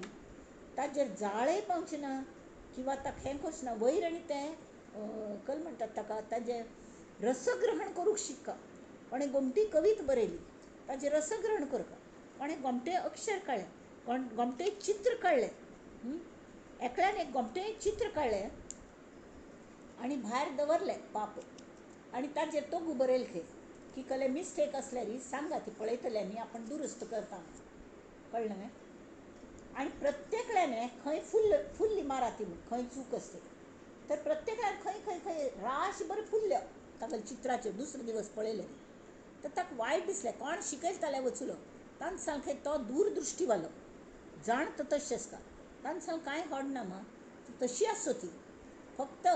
ताजेर जाळें पावचें ना किंवा ताका हें करचें ना. वयर आनी तें कल म्हणटात ताका ताजें रसग्रहण करूंक शिक्का. कोणें गोमटी कविता बरयली ताजें रसग्रहण करका, कोणें गोमटें अक्षर काडलें, कोण गोमटें चित्र काडलें. एकल्यान एक गोमटें चित्र काडलें आनी भायर दवरलें पाप आनी ताजेर तोगू बरयलें खंय की कले मिस्टेक आसल्यार सांगा, ती पळयतल्यांनी आपण दुरुस्त करता. कळ्ळें? आनी प्रत्येकल्याने खंय फुल्ली मारा ती म्हूण खंय चूक आसता तर प्रत्येकान खंय खंय खंय राशभर फुल्ल्यो तागेल्या चित्राचेर. दुसरो दिवस पळयलें तर ताका वायट दिसलें. कोण शिकयता जाल्यार वचलो तांकां सांग तो दूरदृश्टीवालो जाणता तशें आसता. तांकां सांग कांय हडना मा, तशी आसो ती. फक्त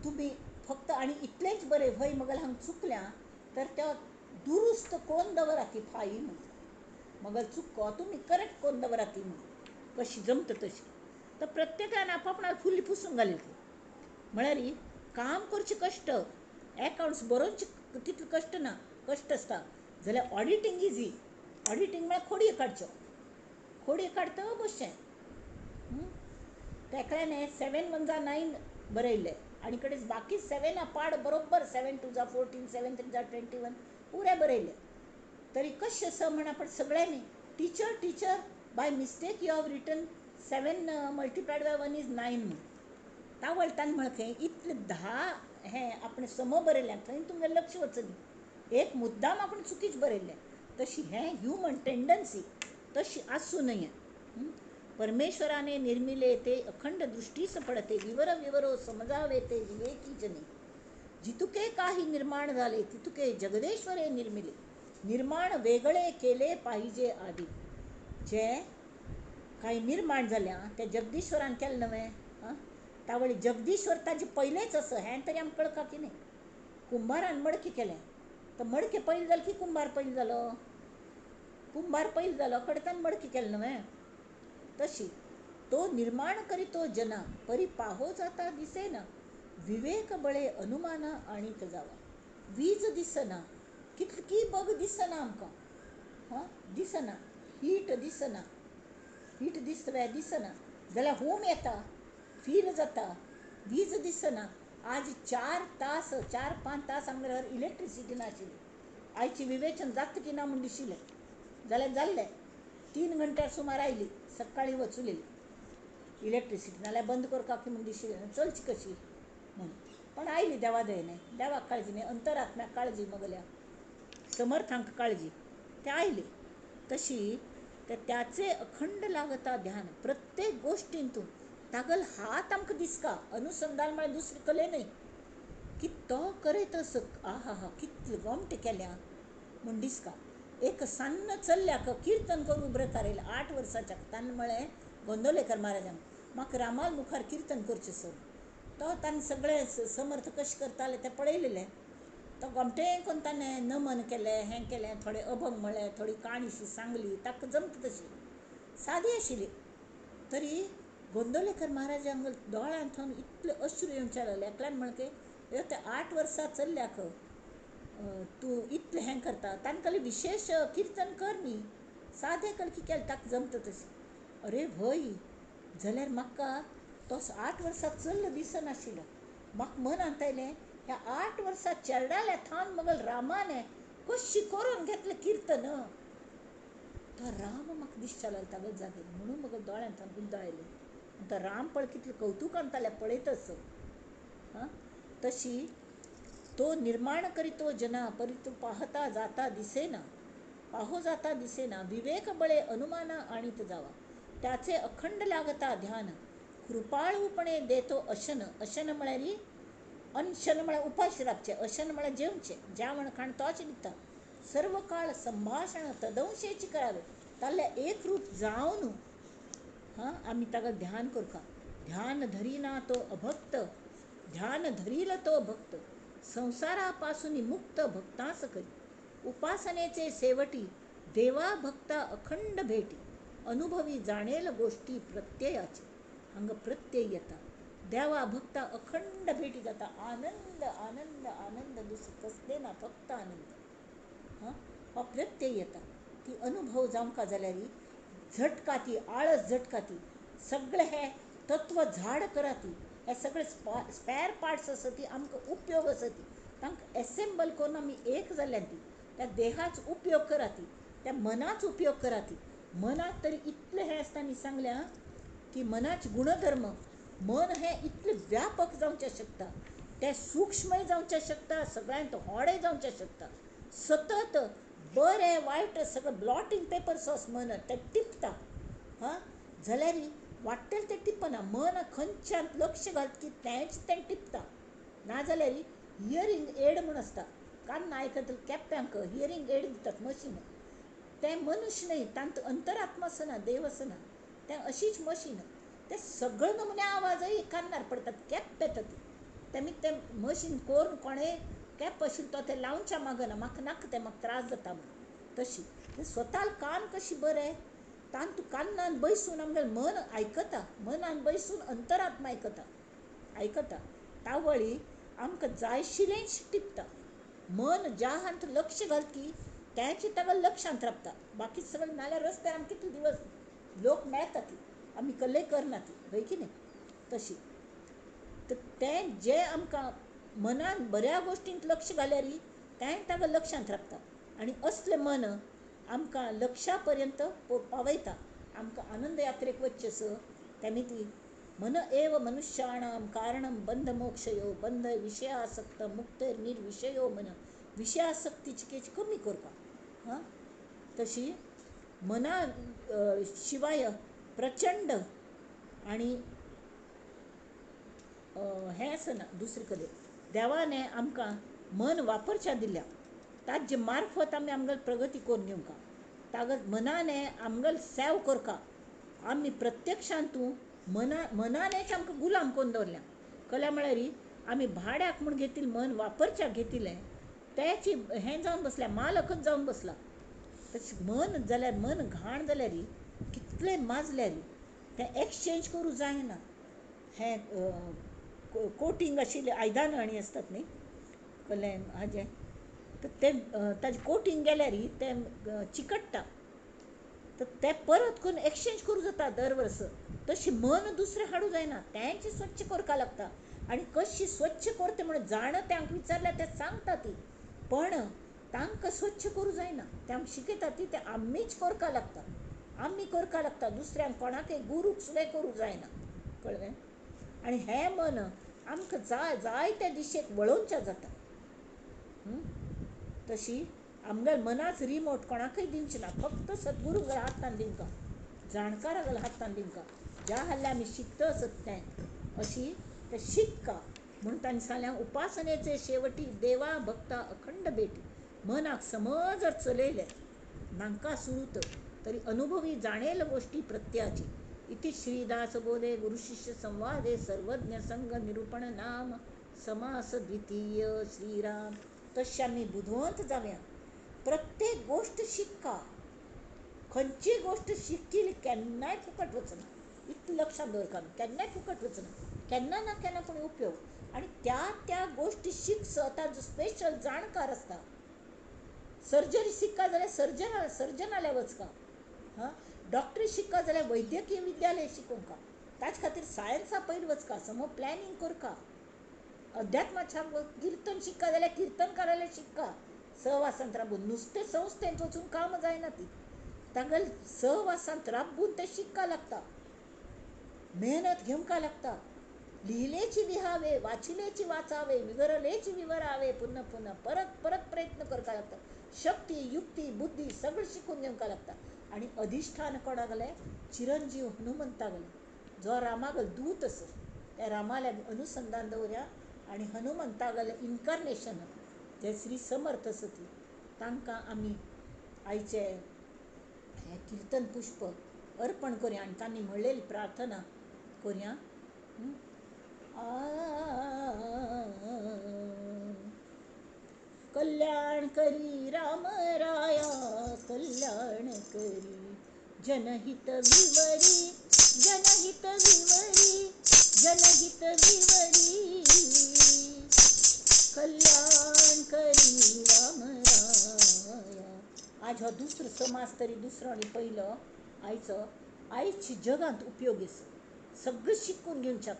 तुमी फक्त आनी इतलेंच बरें व्हय मगल हांगा चुकल्या तर त्या दुरुस्त कोन्न दवरात ती फायल म्हणून. मगल चुको तुमी करेक्ट कोन्न दवरात ती म्हणून कशी जमता तशी. तर प्रत्येकान आपापणाक फुल्ली पुसून घाली ती. म्हळ्यार काम करचें कश्ट, एकावंट्स बरोवचे तितले कश्ट ना, कश्ट आसता. जाल्यार ऑडिटींग इजी. ऑडिटींग म्हळ्यार खोडयो काडच्यो, खोडयो काडटा बसचें. तेकल्याने 7 1 9 बरयल्लें आनी कडेन बाकी 7 पाड बरोबर 7 2 14, 7 3 21 पुरे बरयले. तरी कशें आसा म्हण आपण सगळ्यांनी teacher teacher by mistake you have written 7 multiplied by 1 is 9 म्हण. तावळटान म्हळें इतले 10 हें आपण सम बरयलें थंय तुमगेलें लक्ष वचना, एक मुद्दाम आपण चुकीच बरयल्लें. तशी हें ह्युमन टेंडन्सी तशी आसूं नये. परमेश्वराने निर्मिले ते अखंड दृष्टीस पडते, विवर विवरो समजावे ते विवेकी जने. जितुके काही निर्माण झाले तितुके जगदेश्वरे निर्मिले, निर्माण वेगळे केले पाहिजे आदी. जे काही निर्माण जाल्या ते जगदीश्वरान केलें नवें. आं, तावळी जगदीश्वर ताजे पयलेंच आसा हें तरी आमकां कळका की न्ही. कुंभारान मडकी केलें तर मडके पयलीं जालें की कुंभार पयलीं जालो? कुंभार पयलीं जालो कडेन ताणें मडकी केलें नवें. तशी तो निर्माण करीतो जना परी पाहो जाता दिसेना, विवेक बळे अनुमाना आणीत जावा. वीज दिसना, कितकी बग दिसना आमकां, हां दिसना, हीट दिसना, हीट दिसता दिसना जाल्यार होम येता, फील जाता, वीज दिसना. आज 4 तास 4-5 तास आमगेर इलेक्ट्रिसिटी नाशिल्ली. आयची विवेचन जाता की ना म्हूण दिशिल्लें जाल्यार जाल्लें. 3 घंट्यार सुमार आयली, सकाळीं वचुलेली इलेक्ट्रिसिटी, नाल्यार बंद करपा की म्हूण दिशिल्लें चलची कशी म्हूण. पण आयली देवा दयेन, देवाक काळजी न्ही, अंतरात्म्याक काळजी, मगल्या समर्थांक काळजी, ते आयली. तशी तर त्याचे अखंड लागता ध्यान प्रत्येक गोष्टींतून तागल हात आमकां दिसका. अनुसंधान म्हळ्यार दुसरी कले न्हय की तो करयत असो. आहा हा कितले गोमटे केल्या म्हूण दिसका. एक सान्न चल्ल्याक किर्तन करूंक ब्रकार येयलें 8 वर्साच्या. ताणें म्हळें गोंदवलेकर महाराजांक, म्हाका रामाल मुखार किर्तन करचें सर. तो ताणें सगळें समर्थ कशें करताले तें पळयलेलें. तो गोमटें करून ताणें नमन केलें, हें केलें, थोडें अभंग म्हळें, थोडी काणीशी सांगली, ताका जमता तशी सादी आशिल्ली. तरी गोंदवलेकर महाराजांक दोळ्यांत थंय इतले अश्रू येवचे लागले. एकल्यान म्हणलें की ते 8 वर्सां चल्ल्याक तूं इतलें हें करता, ताणें कहलें विशेश किर्तन कर न्ही, सादें कलकी केलें ताका जमता तशें. अरे व्हय जाल्यार म्हाका तो 8 वर्सां चल्ल दिसनाशिल्लो. म्हाका मनांत आयलें ह्या 8 वर्सां चेरडाल्या थावन मगल रामाने कशी करून घेतलें किर्तन. तो राम म्हाका दिसच्या लागलो तागेले जागेर, म्हणून मगल दोळ्यांत थावन उदक आयलें. तो राम पळय कितलें कवतुकान ताल्या पळयतच. हां, तशी तो निर्माण करीतो जना परी तो पाहता जाता दिसेना, पाहो जाता दिसेना, विवेक बळे अनुमाना आणीत जावा. त्याचे अखंड लागता ध्यान, कृपाळूपणे देतो अशन. अशन म्हळ्यार अनशन म्हळ्यार उपाशी रावचें, अशन म्हळ्यार जेवचें, जेवण खाण तोच दिता. सर्व काळ संभाशण तदंशेची करावे, ताल्ल्या एक रूप जावन हां आमी ताका ध्यान करता. ध्यान धरिना तो अभक्त, ध्यान धरील तो भक्त, संसारापासून मुक्त भक्तास करी. उपासनेचे सेवटी देवा भक्ता अखंड भेटी, अनुभवी जाणेल गोष्टी प्रत्ययाचे. हांगा प्रत्यय येता, देवा भक्ता अखंड भेटी जाता. आनंद आनंद आनंद, दुसरें कसलें ना, फक्त आनंद. हां, हो प्रत्यय येता. ती अनुभव जावंका जाल्यार झटका ती, आळस झटका ती, सगळें हें तत्व झाड करा ती, हे सगळे स्पॅर पार्ट्स आसा ती आमकां उपयोग आसा ती, तांकां एसेंबल करून आमी एक जाल्यान ती त्या देहाचो उपयोग करा ती, त्या मनाचो उपयोग करा ती. मनाक तरी इतलें हें आसता न्ही सांगल्या की मनाचे गुणधर्म, मन हें इतलें व्यापक जावचें शकता, तें सूक्ष्मय जावचें शकता, सगळ्यांत होडें जावचें शकता. सतत बरें वायट सगळें ब्लॉटींग पेपर सॉस मन तें टिपता. हां, जाल्यार वाडटेलें तें टिपना. मन खंयच्यान लक्ष घालता की तेंच तें टिपता. नाजाल्यार हियरींग एड म्हूण आसता, कान आयकतले केप्यांक हियरींग एड दितात मशीन. तें मनुष्य न्हय, तांत अंतरात्मा आसना, देव आसना, तें अशीच मशीन. ते सगळे नमुने आवाजय कानार पडतात, कॅप येता ती. तेमी तें मशीन करून कोणें कॅप आशिल्लो तो तें लावच्या मागना, म्हाका नाका तें, म्हाका त्रास जाता म्हूण. तशी स्वताल कान कशी बरें तांतू कान्नान बैसून आमगेलें मन आयकता, मनान बैसून अंतरात्मा आयकता आयकता. तावळी आमकां जायशिलेंच टिपता. मन ज्या हांत लक्ष घालती तेंच ताका लक्षांत रावता, बाकी सगळें नाल्यार रस्त्यार आमकां कितले दिवस लोक मेळटा ती, आमी कल्लय करना ती, हय की न्ही? तशी तर तें जें आमकां मनान बऱ्या गोश्टींत लक्ष घाल्यार तें ताका लक्षांत रावता आनी असलें मन आमकां लक्षा पर्यंत पावयता. आमकां आनंद यात्रेक वचचें स तेमी ती मन एव मनुष्याणां कारणं बंध मोक्षयो बंध विषयासक्त मुक्तेर निर्विषयो मन. विषयासक्तीची केच कमी करपा. हां, तशी मना शिवाय प्रचंड आनी हें आसना दुसरे कडेन. देवाने आमकां मन वापरच्या दिल्या, ताजे मार्फत आमी आमगेली प्रगती करून घेवंका. तागत मनाने आमगेल सेव करका. आमी प्रत्यक्षांतू मनानेच आमकां गुलाम करून दवरल्या. कल्या म्हळ्यार आमी भाड्याक म्हूण घेतिल्लें मन वापरच्याक घेतिल्लें तेची हें जावन बसल्या, मालकच जावन बसला. तशें मन जाल्यार मन घाण जाल्यार कितलें माजल्यार तें एक्सचेंज करूं जायना. हें कोटींग आशिल्लें आयदनां आनी आसतात न्ही कलें हाजें, तर तें ताजें कोटींग गेल्यार तें चिकट्टा, तर तें परत करून एक्सचेंज करूं जाता दर वर्स. तशें मन दुसरें हाडूं जायना, तेंच स्वच्छ करपाक लागता. आनी कशी स्वच्छ करता म्हणून जाणा तें विचारल्यार तें सांगता ती, पण तांकां स्वच्छ करूं जायना. तें आमकां शिकयता ती तें आमीच करपाक लागता, आमी करपाक लागता, दुसऱ्यांक कोणाकय गुरूक सुद्दां करूं जायना. कळ्ळें? आनी हें मन आमकां जाय जाय त्या दिशेक वळोवच्या जाता. तशी आमगेल्या मनाच रिमोट कोणाकय दिवचें ना, फक्त सद्गुरू हातान दिवंका, जाणकारा हातान दिवंका. ज्या हाल्ल्या आमी शिकता आसत तें अशी तें शिकका म्हूण तांणी सांगलें. उपासनेचे शेवटी देवा भक्ता अखंड भेटी. मनाक समज जर चलयलें नांका सुरूत तरी अनुभवी जाणेल गोश्टी प्रत्याची. इति श्रीदास बोधे गुरुशिष्य संवादे सर्वज्ञ संग निरूपण नाम समास द्वितीय. श्रीराम. तशें आमी बुदवंत जावया. प्रत्येक गोश्ट शिकका, खंयची गोश्ट शिकिल्ली केन्नाय फुकट वचना. इतलें लक्षांत दवरका, केन्नाय फुकट वचना, केन्ना ना केन्ना पूण उपयोग. आनी त्या त्या गोश्टी शिकसो ताजो स्पेशल जाणकार आसता. सर्जरी शिकका जाल्यार सर्जनाल्या वचका, हां, डॉक्टरी शिकका जाल्यार वैद्यकीय विद्यालय शिकोवंका. ताचे खातीर सायन्सा पयलीं वचका, समज प्लॅनिंग करका. अध्यात्माच्या किर्तन शिकका जाल्यार किर्तनकाराले शिकका. सहवासांत राबून नुस्तें संस्थेंत वचून काम जायना ती, तांगेले सहवासांत राबून तें शिकका लागता, मेहनत घेवंका लागता. लिहिलेची लिहावे, वाचिलेची वाचावे, विवरलेची विवरावे, पुन्हा पुन्हा परत परत प्रयत्न करपाक लागता. शक्ती युक्ती बुद्धी सगळें शिकून घेवंक लागता. आनी अधिश्ठान कोणाक गेलें? चिरंजीव हनुमंता गेलें, जो रामागल दूत आसा त्या रामाल्या अनुसंधान दवरया. आनी हनुमंता गेलें इनकार्नेशन जे श्री समर्थ आसा ती, तांकां आमी आयचे हें किर्तन पुष्प अर्पण करुया आनी तांणी म्हणलेली प्रार्थना करुया. कल्याण करी राम राया कल्याण करी, जनहित विवरी जनहित विवरी जनहित विवरी, कल्याण करी राम राया. आज हो दुसरो समाज तरी दुसरो आनी पयलो आयचो आयची जगांत उपयोग आसा. सगळें शिकून घेवच्याक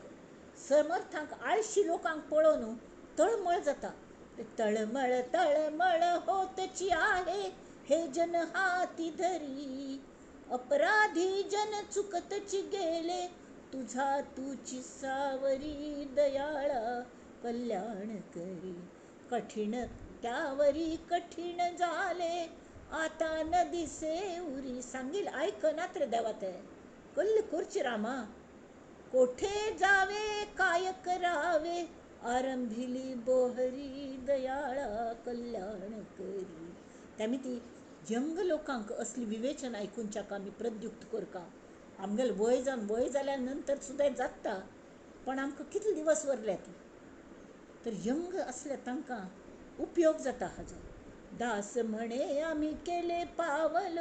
समर्थांक आळशी लोकांक पळोवन तळमळ जाता. तळमळ तळमळ होतची आहे हे जन हाती धरी, अपराधी जन चुकतची गेले तुझा तुची सावरी, दयाळा कल्याण करी. कठीण त्यावरी कठीण झाले आता न दिसे उरी. सांगील ऐकनात रे देवा ते, कल्ल करची रामा. कोठे जावे काय करावे आरंभिली बोहरी, दयाळा कल्याण करी. त्यामी ती यंग लोकांक असली विवेचन आयकुंच्याक आमी प्रद्युक्त करका. आमगेलें वय जावन वय जाल्या नंतर सुद्दां जाता, पण आमकां कितले दिवस उरल्यात? तर यंग आसल्या तांकां उपयोग जाता हाजो. दास म्हणे आमी केले पावल,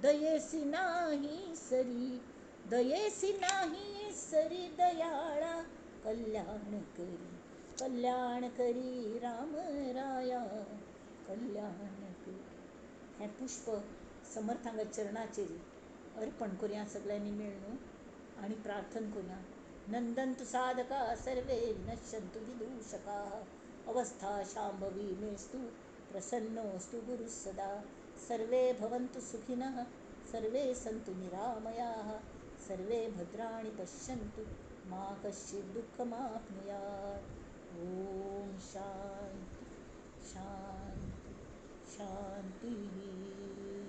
दयेसी नाही सरी, दयेसी नाही सरी दयाळा, कल्याण करी, कल्याण करी राम राया, कल्याण करी. हें पुष्प समर्थांच्या चरणाचेर अर्पण करुया सगळ्यांनी मेळून आनी प्रार्थना करुया. नंदन्तु साधका सर्वे, विनश्यन्तु विदूषकाः, अवस्था शांभवी मेस्तु, प्रसन्नोऽस्तु गुरुः सदा. सर्वे भवन्तु सुखिनः, सर्वे सन्तु निरामयाः, सर्वे भद्राणि पश्यन्तु, मा कश्चित् दुःखमाप्नुयात्. ॐ शांति शांति शांतिः.